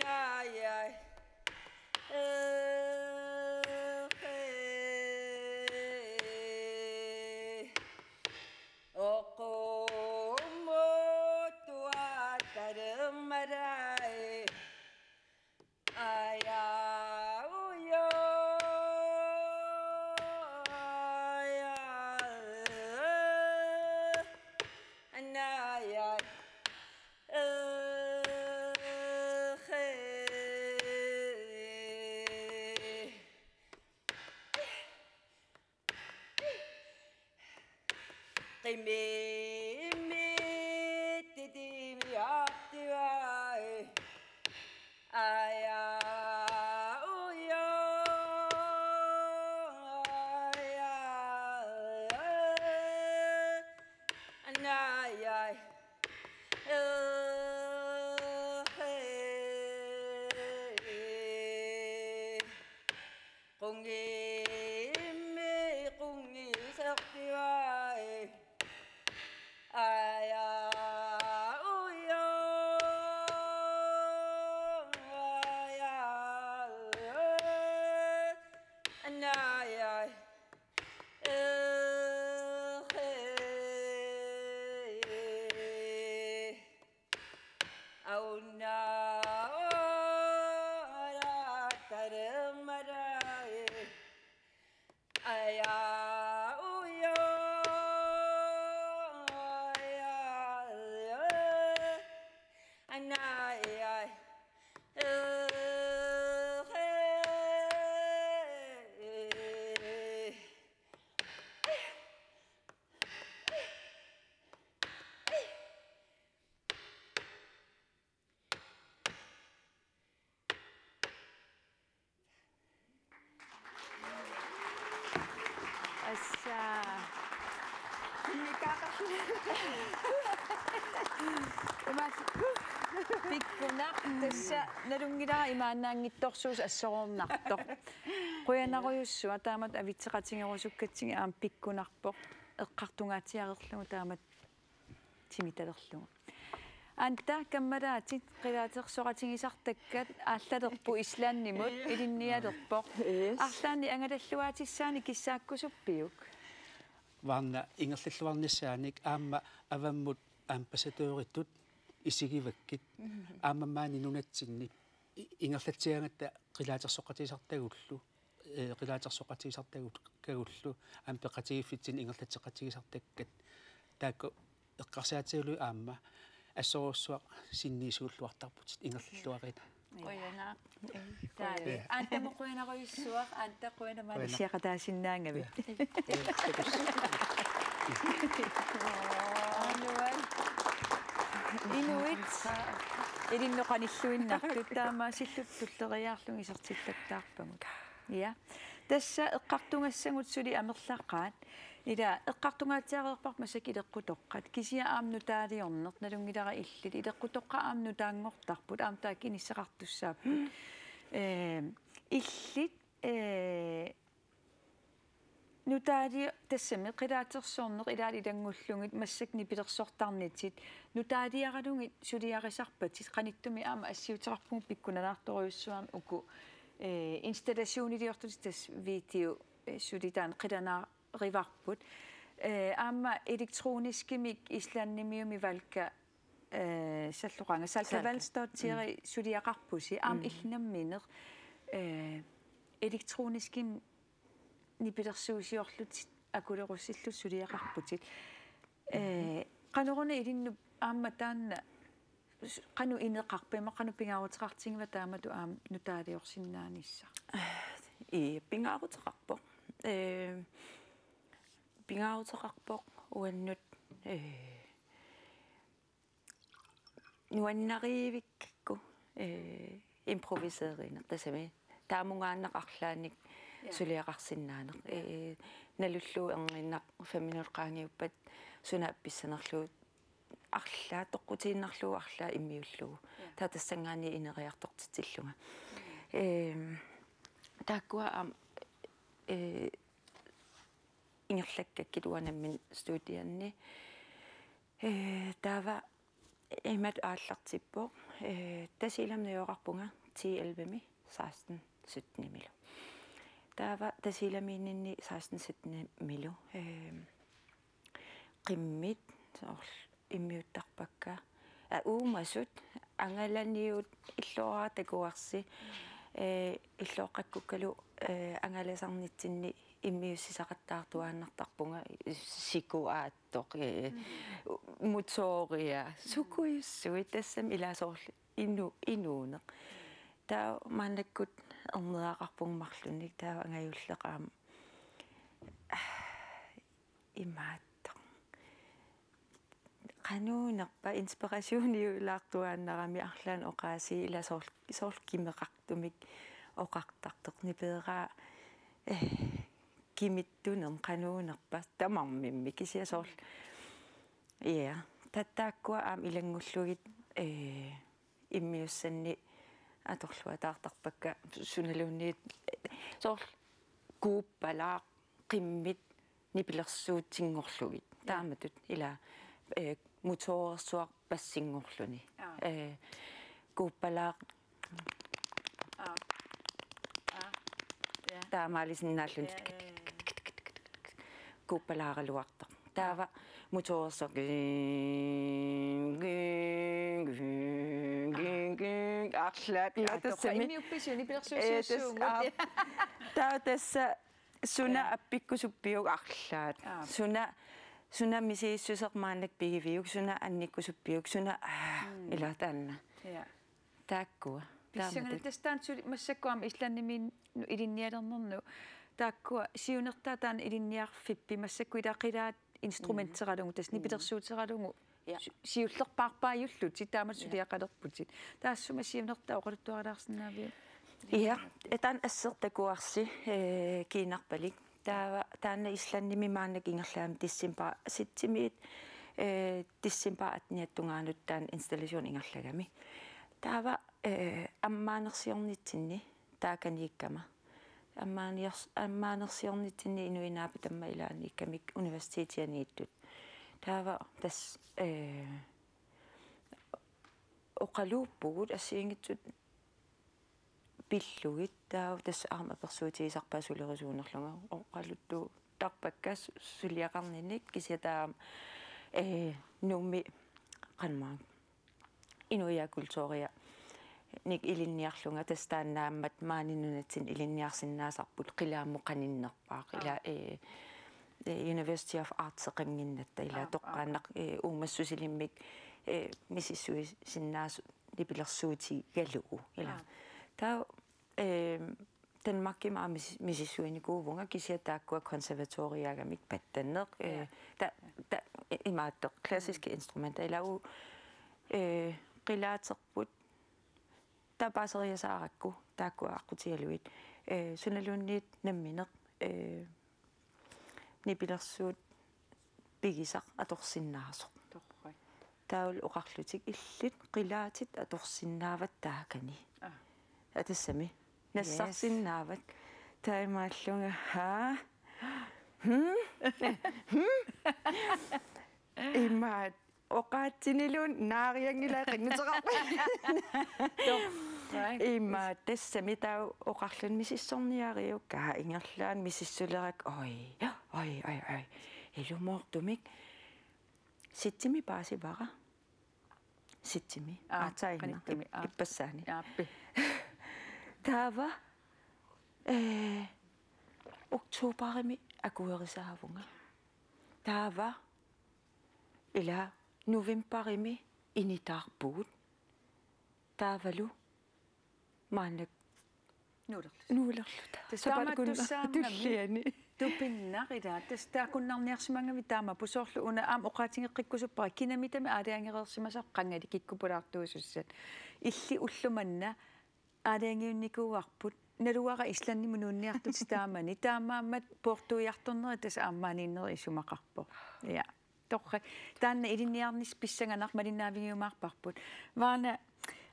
naya, uhe. Oqumut tuatarmarai. Aya, uyo, aya, naya, uhe. Qimimmi tikimiartivai. Aya, uyo, aya, naya, uhe. Qunngimmi qunngitsertivai. Assa. Imaat pikkunaq tassa nalunngilara imaannaanngitsorsuusoq assoroornartoq. Qujanarujussuaq taamatut avitseqatigerusukkatsigit aamma pikkunarpoq eqqartungaatsiareerlugu taamatut timitalerlugu. Anda kammalaatit qilaatersoqatigisartakkat aallalerpoq Islandimut ilinnialerpoq. Yes. Arlaannik angalalluaatissaanik kissaakkusuppiuk? Uanga ingerlalluarnissaanik aamma avammut ambassadøritut isigivakkit. Aamma maani nunatsinni i-, ingerlatsiagatta qilaatersoqatigisartagullu, eh, qilaatersoqatigisartagut-, kagullu, aamma peqatigiiffitsinni ingerlatseqatigisartakkat. Taakku eqqarsaatigalugit aamma assorujussuaq sinniisuulluartarputit ingerlalluarina. Qujanaq. Taali. Antamut qujanarujussuaq, Anta qujanaq maani issiaqataasinnaagavit. Anual. Inuit. Ilinnoqanilluinnartut taamaasillutik tulleriiaarlugit isertillattaarpagut. Ja. Tassa eqqartugassagut suli amerlaqaat. Ila eqqartungaatsiareerparput massakkut ileqqutoqqat. Kisianni aamma nutaaliorneq nalunngilara illit. Ileqqutoqqat aamma nutaanngortarput, aamma taakku inissaqartussaapput. Eh, illit, eh, nutaali-, tassami qilaatersorneq ilaat ilanngullugit massakkut nipilersortarnitit. Nutaaliaralugit suliarisarpatit, qanittumi aamma assiuteqarpugut pikkunalaartorujussuarmik uku, eh, installationiliortutit tassa video, eh, suli taanna qilanaarivarput. Eh, aamma elektroniskimik Islandimiumi Valka, eh, salloqaanga, Salka Salka. Valsdóttir Mm. suliaqarpusi, aamma Mm. illit nammineq, eh, elektroniskimik nipilersuusiorlutit akulerussillutit suliaqarputit. Eh, qanoruna ilinnut aamma taanna s-, qanoq ineqarpa, ima qanoq pingaaruteqartigiva taamatut aamma nutaaliorsinnaanissaq? Ii, pingaaruteqarpoq. Eh, pingaaruteqarpoq uannut, eh, nuannarivikkakku, eh, improviseerineq, tassami taamungaannaq arlaannik Ja. suliaqarsinnaaneq. Eh, nalullugu erniinnaq fem minut qaangiuppat suna appissanerlugu arlaat toqqutiinnarlugu arlaat immiullugu. Ja. Taava tassanngaanniit ineriartortitsillunga. Mm. Ehm, taakkua aamma, eh, ingerlakkakkit uanga nammineq studianni. Eh, taava imatut aallartippoq. Eh, Tasiilami najugaqarpunga ti elleve-mi seksten sytten-imilu. Taava Tasiilamiinninni seksten sytten-imilu. Eh, qimmit, soorlu immiuttarpakka. Aa, uumasut, angalaniut illoqartut takuarsi, eh, illoqaqqukkalu, eh, angalasarnitsinni immiussisaqattaartuaannartarpunga, siku aattoq, eh, Mm. motoria, sukujussuit tassami ilaa soorlu inu-, inuuneq. Taava maannakkut erneqarpunga marlunnik, taava angajulleq aamma imaattoq. Qanuunerpa inspirationiulaartuaannarami arlaannik oqaasii ilaa soorl-, soorlu kimeqartumik oqartartoq nipeeraa, eh, kimittunermik qanuunerpa tamarmimmi kisianni soorlu. Ja, ta-, taakkua aamma ilanngullugit, eh, immiussanni atorluataartarpakka sunaluunniit, eh, soorlu kuuppalaaq qimmit nipilersuutinngorlugit. Ja. Taamatut ilaa, eh, motorersuarpassinngorluni. Aa. Eh, kuuppalaaq Aa. Aa. Ja. Taamaalisinnaalluni. Ja, ja, ja, ja. Kuuppalaaraluartoq. Taava motorersuaq. Arlaat. Ja, tassami. Immiuppisiuk, nipilersuusiussuugut. Eh, tass-, aa. Taava tassa suna Ja. appikkusuppiuk arlaat. Aa. Suna, suna misigissuseq maannakkut pigiviuk, suna annikkusuppiuk, suna, aa, Mm. ilaa taanna. Ja. Taakkua. Pissanganaq taamatik. Tassa taanna suli massakkut aamma Islandimi ilinnialernernut. Taakkua siunertaa taanna ilinniarfippi massakkut ilaa qilaat instrumenteralugu, tassa nipilersuuteralugu. Ja. Si-, siullerpaarpaajullutit taama suliaqalerputit. Taassuma siunertaa oqaluttuarilaarsinnaaviuk? Ja, taanna assertakuarsi, eh, kiinarpalik. Taava taanna Islandimi maannakkut ingerlagami december, septemberimiit, eh, december atteniata tungaanut taanna installation ingerlagami. Taava, eh, ammaanersiornitsinni taakaniikkama. Ammaaniors-, ammaanersiornitsinni inuinnaappat tamma ilaanniikkamik universitetianiittut. Taava tassa, eh, oqaluuppugut assigiinngitsut pillugit, taava tassa aamma apersuutigisarpaa sulerisuunerlunga oqaluttuuttarpakka su-, suliaqarninnik kisianni taava, eh, Nuummi qanmaanga inuiaat kulturianik ilinniarlunga tassa taanna aamma maani nunatsinni ilinniarsinnaasarput qilaammut qaninnerpaaq. Aa. Ilaa, eh, eh, University of Artseqannginnatta ilaa. Aa, aa. Toqqaannaq, eh, uumassusilimmik, eh, misissuisinnaasut nipilersuutigalugu ilaa. Aa. Taava, eh, Danmarkimi aamma mis-, misissuinikuuvunga kisianni taakkua konservatoriaagamik pattanneq, eh, ja, ta-, ta-, imaattoq klassiske instrumenter ilaa u-, eh, qilaaterput taava paaseriasaarakku taakkua aqqutigalugit, eh, sunaluunniit nammineq, eh, nipilersuut pigisaq atorsinnaasoq. Torrak. Taavalu oqarlutik illit qilaatit atorsinnaavat taakani. Aa. Aa, tassami. Yes. Nassarsinnaavat. Taava imaallunga, haa? Hmm? Hmm? Imaat oqaatsiniluunniit naarianngilai qinnuteqarput. Torrak. Imaat tassami taava oqarluni misissorniariukka ingerlaannaq misissulerakku. Oj, oj, oj, oj. Ilumoortumik. Septemberimi paasivara. Septemberimi. Aa, aatsaannguaq qanittumi, aa. Ippassaani. Aappi. Taava, eh, oktoberimi akuerisaavunga. Taava, ilaa novemberimi initaarpugut. Taavalu maannakkut nuulerluta. Nuulerluta. Tassa taamaattussaammami tulliani. Tupinnaq ilaa. Tassa taakkununnga arnarsimangami taamaappoq soorlu una aamma oqaatigeqqikkusuppara kinamitami aalajangereersimasarput qangali kikkut pulaartuusussat. Illit ulloq manna aalajangiunnikuuarput. Naluara Islandimut nuunniartutit taamani. Taamaammat poortuiartornerit tassa aamma maaniinnerit isumaqarpoq. Ja. Torrak. Taanna ilinniarnissaq pissanganaq malinnaavigiumaarparput. Vaana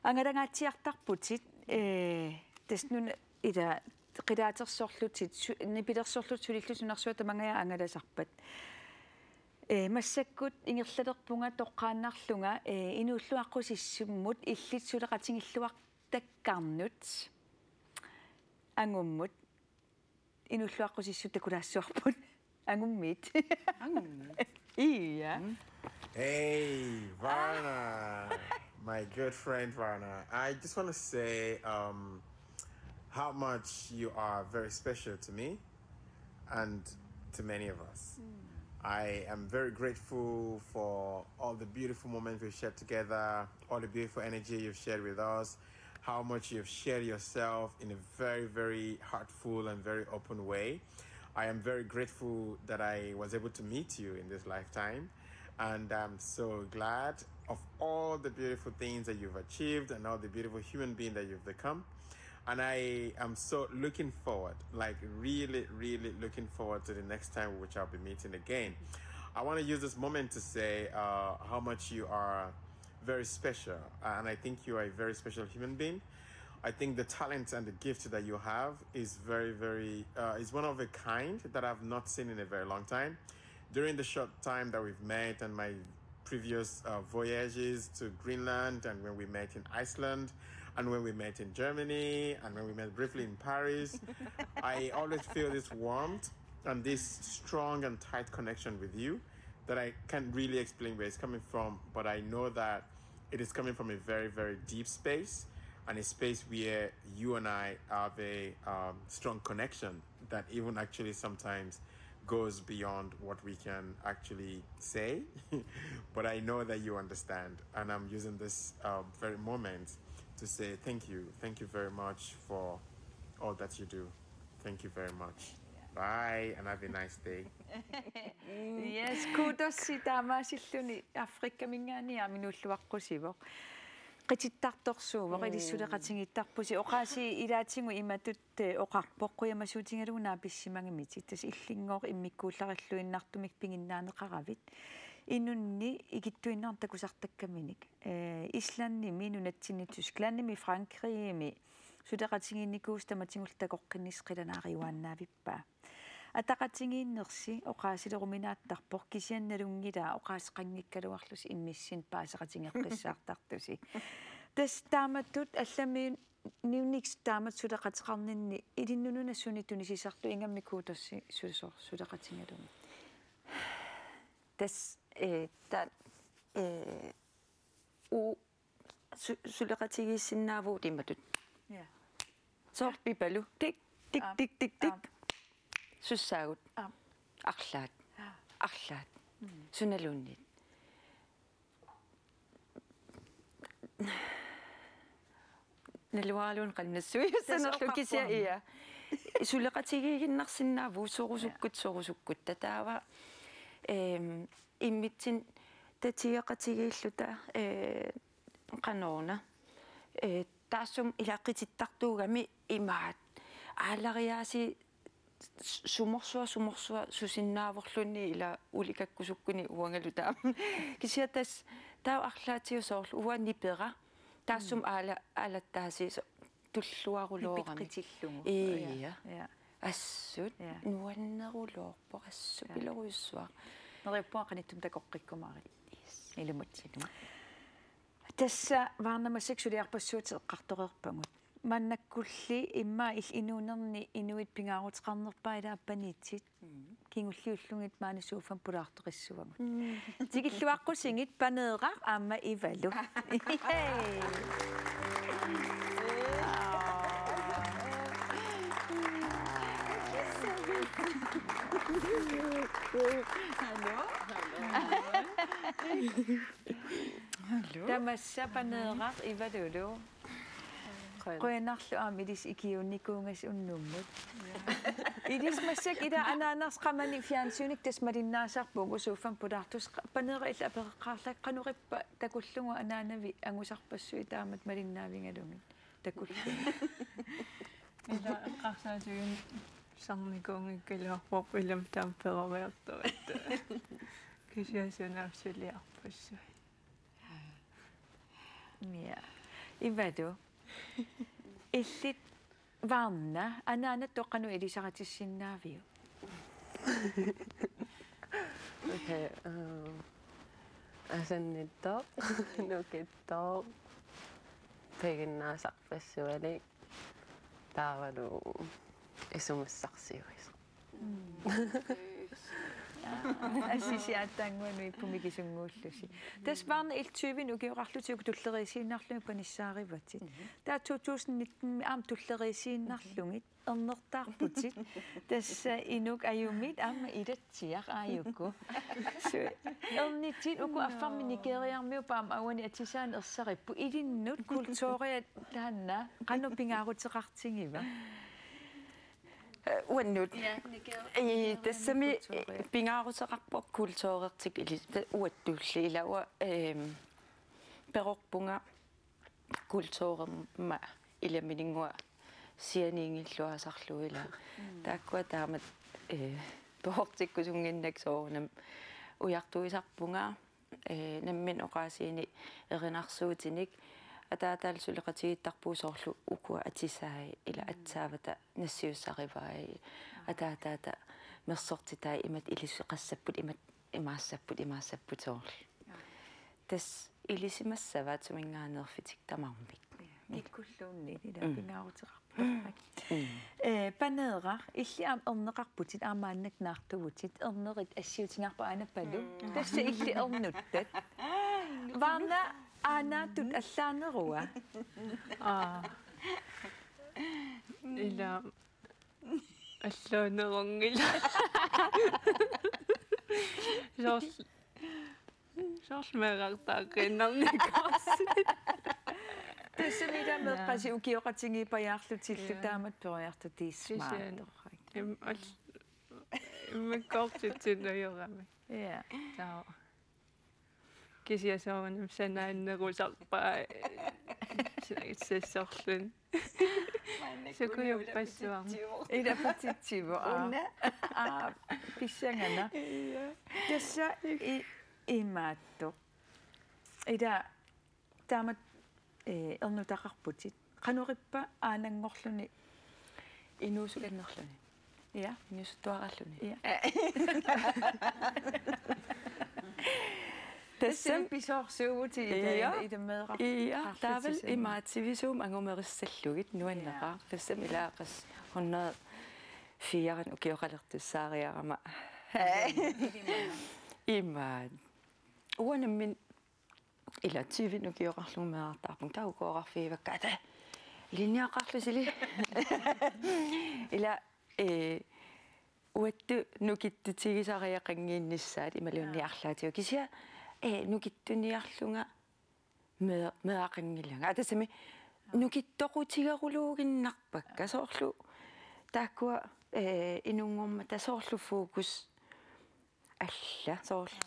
angalangaatsiartarputit, eh, tassa nuna ilaa qilaatersorlutit, su-, nipilersorlutit sulillutit nunarsuaq tamangajaat angalasarpat. Eh, massakkut ingerlalerpunga toqqaannarlunga, eh, inuulluaqqusissummut illit suleqatigilluartakkarnut angummut. Inuulluaqqusissut takulaassavarput. Angummiit. Angummiit. Ia. Hey, Varna, my good friend Varna. I just want to say, um, how much you are very special to me and to many of us. I am very grateful for all the beautiful moments we've shared together, all the beautiful energy you've shared with us, how much you've shared yourself in a very, very heartful and very open way. I am very grateful that I was able to meet you in this lifetime. And I'm so glad of all the beautiful things that you've achieved and all the beautiful human being that you've become. And I am so looking forward, like, really, really looking forward to the next time which I'll be meeting again. I want to use this moment to say, uh, how much you are very special, uh, and I think you are a very special human being. I think the talent and the gift that you have is very, very, uh, is one of a kind that I've not seen in a very long time. During the short time that we've met and my previous, uh, voyages to Greenland, and when we met in Iceland, and when we met in Germany, and when we met briefly in Paris, I always feel this warmth and this strong and tight connection with you that I can't really explain where it's coming from, but I know that it is coming from a very, very deep space, and a space where you and I have a, um, strong connection that even actually sometimes goes beyond what we can actually say. But I know that you understand, and I'm using this, uh, very moment to say thank you. Thank you very much for all that you do. Thank you very much. Bye, and have a nice day. Yes, kudos taamaasilluni Afrikaminngaanniit aamma inuulluaqqusivoq. Qitittartorsuuvoq, mm, ilissi suleqatigiittarpusi. Oqaasii ilaatigut imatut, eh, oqarpoq qujamasuutigalugu naapissimagamitit. Tassa illinngooq immikkuullarilluinnartumik piginnaaneqaravit. Inunni ikittuinnarnik takusartakkaminik. Eh, Islandimi nunatsinni Tysklandimi Frankrigimi suleqatigiinnikuusoq tamatigullu takoqqinnissaq qilanaariuaannavippaa. Ataqatigiinnersi oqaasileruminaattarpoq kisianni nalunngilaa oqaaseqanngikkaluarlusi immissinnut paaseqatigeqqissaartartusi. Tassa taamatut allamiuniunnik taamatut suleqateqarninni ilinnut-una suni tunisisartoq ingammik kuutorsi susoq suleqatigalugu. Tassa, eh, ta-, eh, u-, su-, suleqatigiissinnaavugut imatut. Ja. Soorlu Pipalu. Tik, tik, aap, tik, tik, tik. Aap. Sussaagut. Aap. Arlaat. Aap. Arlaat. Mm. Sunaluunniit. Naluaraluunniit qannassui. Tassa sanerlu kisia oqarpoq aamma. Ia. Suleqatigiiginnarsinnaavugut sorusukkut, ja, sorusukkut. Taava, ehm, immitsinnut tatigeqatigiilluta, eh, qanoruna. Eh, taassuma ila qitittartuugami imaat. Aalariaasiit s-, sumorsuaq, sumorsuaq susinnaavorluunniit ila ulikakkusukkuni uangalu taama. Kisianni tassa taava arlaatigut soorlu uanga nipera. Taassuma, mm, aala-, aalattaasiit so-, tulluaruloorami. Nipit qitillugu. Ia. Ja, ja. Assut, ja, nuanneruloorpoq, assut, ja, pilorujussuaq. Neriuppunga qanittumi takoqqikkumaarpit. Yes. Ilumut. Tassa Varna massakkut suliarpassuatit eqqartoreerpagut. Maannakkulli immaqa il-, inuunerni inuit pingaaruteqarnerpaat ila appaniitit. Mm. Kingulliullugit maani sofami pulaartoqassavagut. Mm. Tikilluaqqusigit Paneeraq aamma Ivalu. Hey. Hallo? Hallo? Tamassa Paneeraq Ivalulu. Qujan. Qujanarlu aamma ilissi ikiuunnikuugassi unnummut. Ilissi massakkut ila anaanarsi qamani fjernsynikkut tassa malinnaasarpugut sofami pulaartussaq, Paneeraq illit apereqqaarlakka qanoq ippa takullugu anaanavi angusarpassuit taamatut malinnaavigalugit takullugit. Ila eqqarsaatiginngisarnikuunngikkaluarpoq ilami taama peroriartoratta. Kisianni sunaaffa suliarpassuit. Ja. Ivalu. Illit Varna, anaanatut qanoq ilisaritissinnaaviuk? Okay, øh, asannittoq, nukittoq, piginnaasarpassualik, taavalu isumassarsiuisoq. Mm. Assisi aatsaannguaq nuipput mikisunnguullusi. Tassa Varna illit tyveni ukioqarlutit uku tulleriissiinnarlugit panissaarivatit. Mhm. Taava to tusind nitten aamma tulleriissiinnarlugit ernertaarputit. Tassa inuk ajumit aamma ilatsiaq aajuku. Su-, ernitit uku affarmik Nigeriamiupput aamma uani atisaanik ersaripput. Ilinnut kulturia taanna qanoq pingaaruteqartigiva? Eh, uannut. Ja, Niger-, ii, Nigeria tassami, kulturi, eh, pingaaruteqarpoq kulturertik ili-, ta-, uattulli ila ua-, ehm, perorpunga kulturerma ilamininngua sianiinngilluasarlugu ila. Mm. Taakkua taamatut, eh, perortikkusunnginnakku soorunami ujartuisarpunga. Eh, nammineq oqaasiinik erinarsuutinik ataataalu suleqatigiittarpugut soorlu ukua atisai ila, mm, atsaavata nassiussarivai, aa, ataataata mersortitai imatut iliseqassapput, imatut imaassapput, imaassapput soorlu. Aa. Tassa ilisimassavaat suminngaanneerfitik tamarmik. Ja, kikkulluunniit ila, mm, pingaaruteqarpoq. Mm. Eh, Paneeraq, illit aamma erneqarputit, aamma maannakkut naartuuvutit, ernerit assiutigaarput aana Palu. Mm. Tassa illit ernuttat. Varna aanaatut allaanerua? Aa. Ila allaanerunngilaq. Soorl-, soorlu meerartaaqqiinnarnikuusi. Tassami ila meeqqasi ukioqatigiippajaarlutillu. Ja. Taamatut peroriartut tiismaattorrak. Kisianni. Im-, al-, immikkoortitsinnujuugami. Ja. Taava. Kisianni soorunami sanaannerusarpaa, eh, sassorluni. Sukujuppassuarmi. Ila putitsivoq, aa. Una. Aa, pissanganaq. Ja. Tassa i-, imaattoq. Ila taamatut, eh, ernutaqarputit. Qanoq ippa aananngorluni? Inuusukannerluni. Ja. Inuusuttuaralluni. Ja. Tassami pisoorsuuvutit ila, ja, ila meeraq. Ja, taavalu qarlitsisani. Imaat sivisuumik angumerissallugit nuanneqaaq. Ja. Tassami ila qas hundrede fire ukioqalertussaariarama. Imaat. Uanga nammineq ila T V-mi ukioqarlunga meerartaarpunga, taava ukioqarfigivakka, ata, ilinniaqarlusili. Ila, eh, uattut nukittutigisariaqannginnissaat imaluunniit, ja, arlaatigut. Kisianni, eh, nukittuniarlunga mee-, meeraqanngilanga. Aa, tassami nukittoqutigeruluuginnarpakka soorlu taakkua, eh, inunngormata soorlu fokus alla soorlu,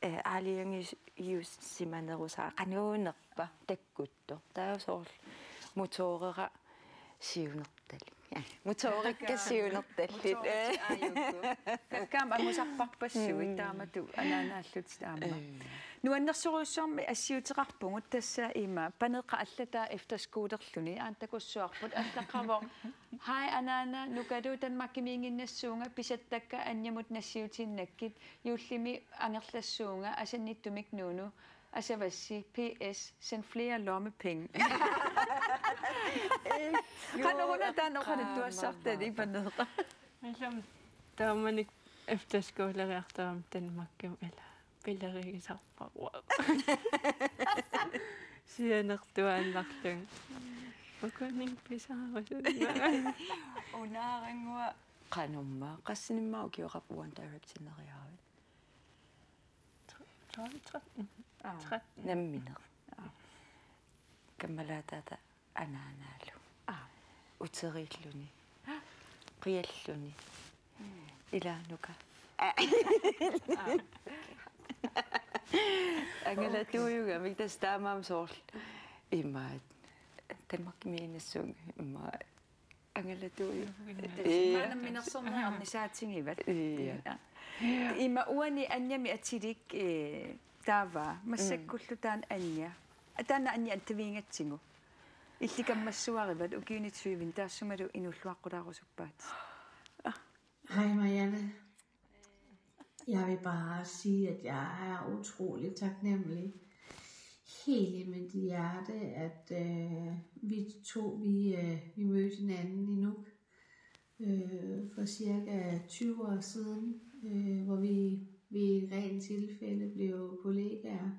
eh, aalajangiussimanerusaa qanuunerpa takkuttoq. Taava soorlu motorera siunertalik. Ja, motorikka siunertallit. Motorit aajuku. Kakkaak angusarparpassuit. Mm. Taamatut anaanaallutit aamma. Mm. Nuannersorujussuarmik assiuteqarpugut, tassa ima Paneeqqap allataa efterskolerluni aamma takussuarput allaqqavoq: Hej anaana, Nukalu, Danmarkimiiginnassuunga, pisattakka Anjamut nassiutinnakkit, juullimi angerlassuunga, asannittumik Nuunu, asavassi, P S, send flere lommepenge. Qanoruna taanna oqaluttuassartalik, Paneeqqa? Ilami taamani efterskoleriartorama Danmarkimi ila pilerigisarpara. Sianertuaannarlunga. Ukuninnga pisaarusunga. Unaarannguaq. Qanormaa, qassinimmaa ukioqarpa One Directioneriaravit? Tolv, tretten. Aa. Tretten. Nammineq. Aa. Kammalaataata anaanaalu. Aa. Uteriilluni. Aa. Qialluni. Mm. Ila Nuka. Aa. Aa. Angalatuujugamik, tassa taamaammat soorlu imaat. Danmarkimiiginnassuunga imaat. Angalatuuju. Ee. Maanna minersorneq ornisaatigivat. Ee. Ja. Ima uani Anjami atilik, eh, taava. Massakkullu taanna Anja. Taanna Anja attavigigatsigu. Illit kammassuarivat ukiuni tyveni, taassumalu inuulluaqqulaarusuppaat. Hej Marianne. Jeg vil bare sige, at jeg er utrolig taknemmelig, helt i mit hjerte, at øh, vi to, vi, øh, vi mødte hinanden i Nuuk øh, for cirka tyve år siden, øh, hvor vi ved et rent tilfælde blev kollegaer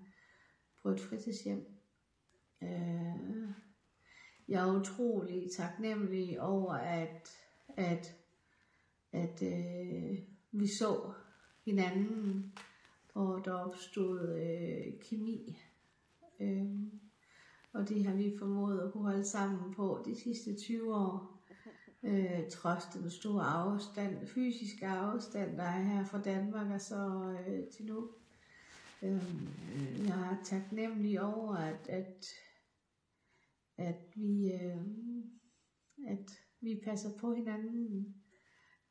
på et fritidshjem. Øh, jeg er utrolig taknemmelig over, at, at, at øh, vi så hinanden, og der opstod øh, kemi. Øhm, og det har vi formået at kunne holde sammen på de sidste tyve år. Øh, trods den store afstand, fysiske afstand, der er her fra Danmark og så øh, til nu. Øhm, jeg er taknemmelig over, at, at, at vi, øh, at vi passer på hinanden.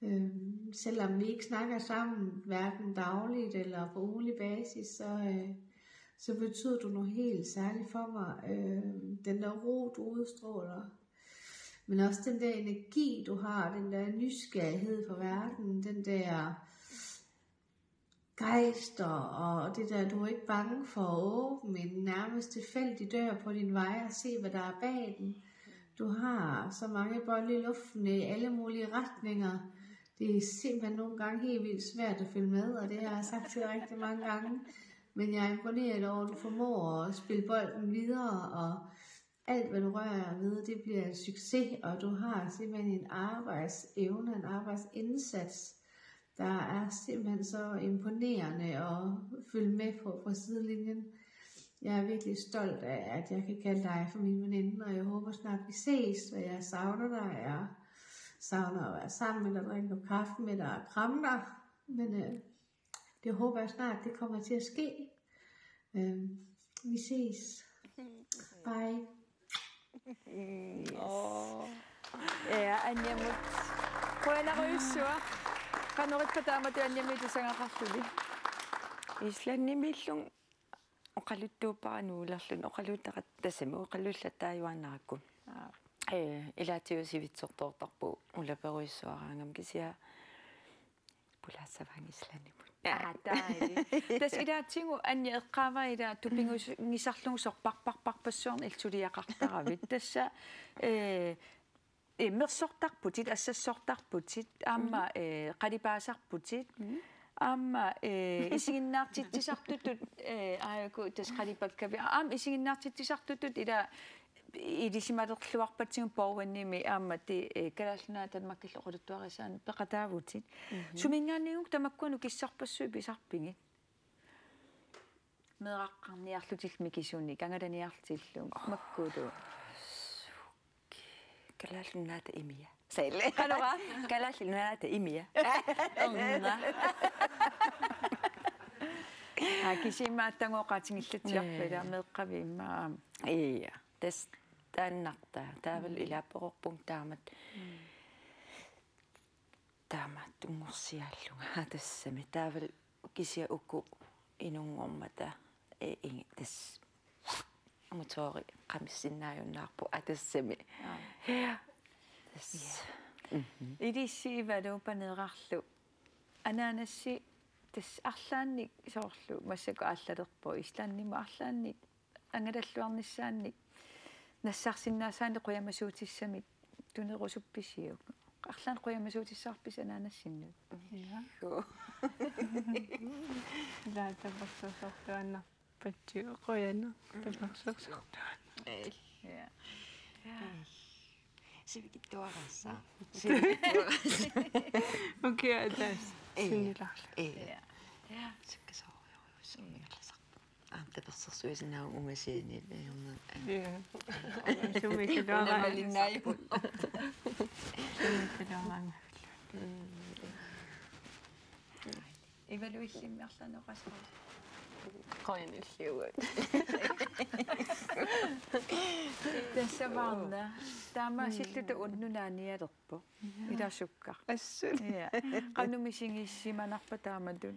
Øhm, selvom vi ikke snakker sammen, hverken dagligt eller på ugelig basis, så, øh, så betyder du noget helt særligt for mig. Øhm, den der ro, du udstråler, men også den der energi, du har, den der nysgerrighed for verden, den der gejst og, og det der, du er ikke bange for at åbne en nærmest tilfældig dør på din vej og se, hvad der er bag den. Du har så mange bolde i luften i alle mulige retninger. Det er simpelthen nogle gange helt vildt svært at følge med, og det har jeg sagt til dig rigtig mange gange. Men jeg er imponeret over, at du formår at spille bolden videre, og alt, hvad du rører ved, det bliver en succes, og du har simpelthen en arbejdsevne, en arbejdsindsats, der er simpelthen så imponerende at følge med på, på sidelinjen. Jeg er virkelig stolt af, at jeg kan kalde dig for min veninde, og jeg håber snart, vi ses, og jeg savner dig. Jeg savner at være sammen med dig, drikke en kop kaffe med dig og kramme dig. Men øh, det håber jeg snart, det kommer til at ske. Øh, vi ses. Bye. Åh. Ja, Anjamut. Qujanarujussuaq. Qanoq ippa taamatut Anjamit ilisagaqarluni? Islandimiillunga oqaluttuuppara nuulerluni, oqaluuttaqattaarami, oqaluullatajuaannarakkit. Aap. Ee, ilaatigut sivitsortoortarpugut ulaperujussuaraangama, kisianni pulaassavaanga Islandimut. Aa, taali. Tassa ilaatigut Anja eqqaavaa ila tupigunngisarlugu sorparparparpassuarnik illit suliaqartaravit. Tassa, ee, immersortarputit, assassortarputit, aamma, ee, qalipaasarputit, aamma, ee, isiginnaartitsisartutut, ee, aajuku tassa qalipakkavit, aamma isiginnaartitsisartutut ila ilisimalerluarpatsigut Borgvanimi aamma ti, ee, Kalaallit Nunaata Danmarkillu oqaluttuarisaannik peqataavutit. Suminngaanniit tamakkua nukissarpassuit pisarpigit? Meeraqqarniarlutillu mikisunik, angalaniarlutillu, makkulu. Kalaallit Nunaata imia. Saille. Qanoq? Kalaallit Nunaata imia. Erna. Aa, kisianni aatsaat oqaatigillatsiarput ila meeqqavit immaqa aamma. Ia. Tassa taannartaa. Taavalu ilaapput qulakkeerpunga taamatut. Taamaattunngorsiaallunga tassami. Taavalu kisianni uku inunngormata, ee, ing-, tassa motori qamissinnaajunnaarpoq, aa, tassami. Aa. Ja. Tassa. Mhm. Ilissi Ivalu Paneerarlu. Anaanassi tassa arlaannik soorlu massakkut aallalerpoq, Islandimut arlaannik angalalluarnissaannik nassarsinnaasaannik qujamasuutissamik tunerusuppisiuk? Arlaannik qujamasuutissarpisi anaanassinnut? Ja. Joo. Ilaa tapersersortuaannarpassuit, qujanaq tapersersortuaannarpassuit. Ei. Ja. Ja. Sivikitsuaraassaaq. Sivikitsuaraassaaq. Okay, tassa. Ei. Sinnilaarlunga. Ei. Ja. Ja. Sukkasoorujussuarmik ingerlasarpoq. Aamma tapersersuisinnaavunga ungasianiit ajornaq. Ja. Sumik iluaraangat. Unamalinnaajuvoq. Sumik iluaraangat. Mm. Ivalu, illimmi arlaannik oqaaseqarusuppiuk? Qujanaq illiugut. Tassa Varna. Taamaasilluta unnuk naanialerpoq. Ilaa sukkaq. Assut. Ja. Qanoq misigissimanarpa taamatut?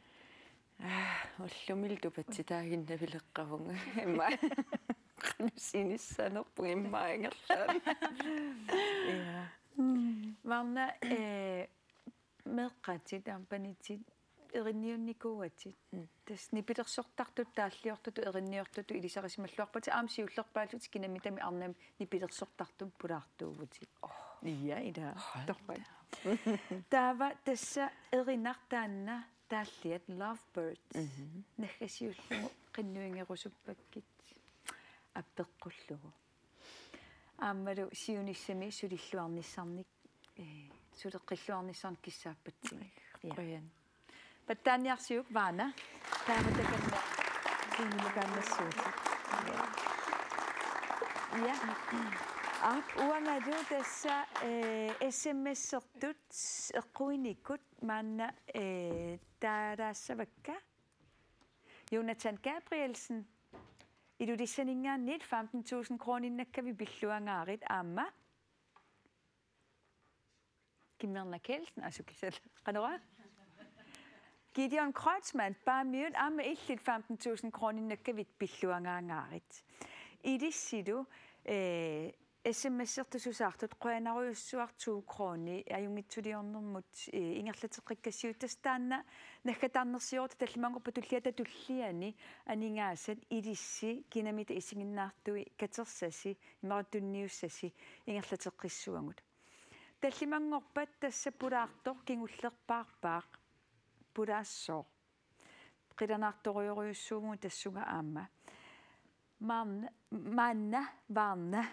Aa, ullumi tupatsitaaginnavileqqavunga. Immaqa qanoq sinissanerpunga immaqa ingerlaannaq. Ja. Varna, ee, meeqqatit aamma panitit erinniunnikuuatit. Mm. Tassa nipilersortartutut taalliortutut erinniortutut ilisarisimalluarpatit, aamma siullerpaallutit kinamitami arnamut nipilersortartut pulaartuuvutit. Oh. Ja, ilaa. Hold da. Torrak. Taava tassa erinaq taanna taalliat Lovebirds. Mhm. Naggasiullugu qinnuigerusuppakkit apeqqullugu. Aammalu siunissami sulilluarnissannik, ee, suleqqilluarnissannik kissaappatsigit. Ja. Qujan. Pattaaniarsiuk Varna. Taama takanna siunimukaannassuusi. Ja. Aap, uangalu tassa, ee, S M S-ertut eqquinikkut maanna, ee, taalaassavakka. Jonathan Gabrielsen, Ilulissaninngaanniit femten tusind kroninnakkavit pilluangaarit aamma Kim Erna Kielsen, asuki sal-, qanoq? Gideon Kreutzmann, Paamiut, aamma illit femten tusind kroninnakkavit pilluangaangaarit. Ilissilu, ee, S M S-ertut susaartut qujanarujussuaq to kroni ajunngitsuliornermut, ee, ingerlateqqikkassiuk, tassa taanna naggataarnersiorutta tallimanngorpat tulliata tulliani aningaasat ilissi kinamita isiginnaartui katersasi imaattoq tunniussasi ingerlateqqissavagut. Tallimanngorpat tassa pulaartoq kingullerpaarpaaq pulaassooq. Qilanaartorujorujussuuvugut tassunga aamma. Maanna, maanna Varna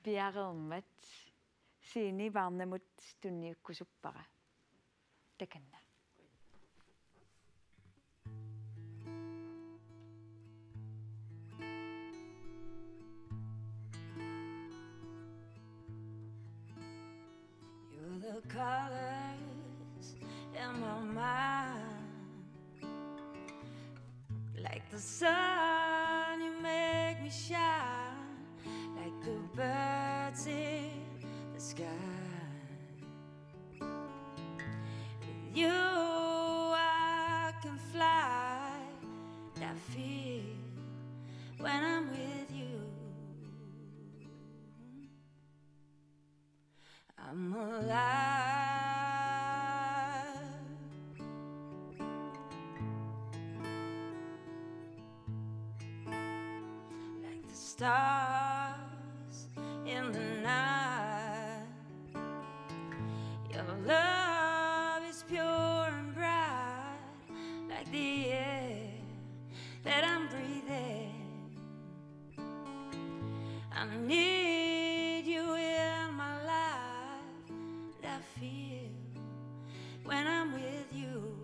piareermat siini Varnamut tunniukkusuppara. Takanna. The colors in my mind. Like the sun, you make me shine. Like the birds in the sky. With you, I can fly. That feel when I'm with you. I'm alive. Like the stars in the night. Your love is pure and bright, like the air that I'm breathing. I need you in my life, and I feel when I'm with you.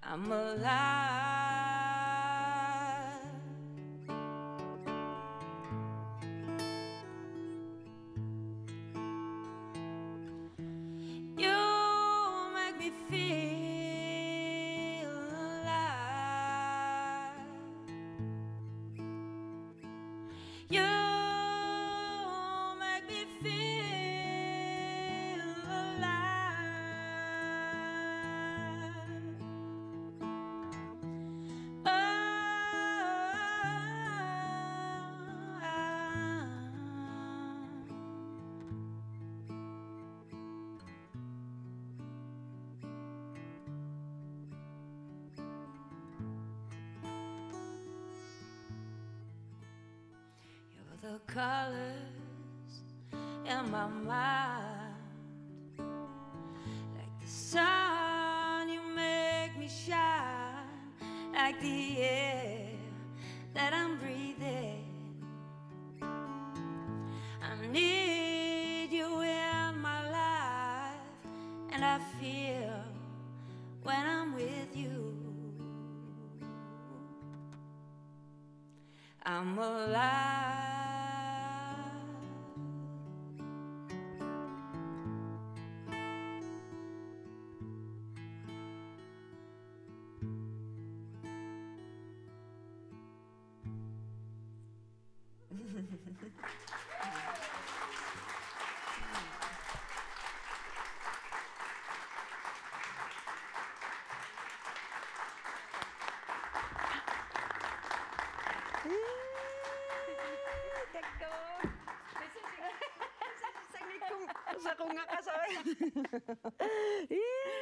I'm alive. You make me feel alive. You make me feel alive. Oh, you're the colors in my mind. Like the sun, you make me shine. Like the air that I'm breathing. I need you in my life, and I feel when I'm with you. I'm alive. Takku. Saqunngaqasoq. Ii.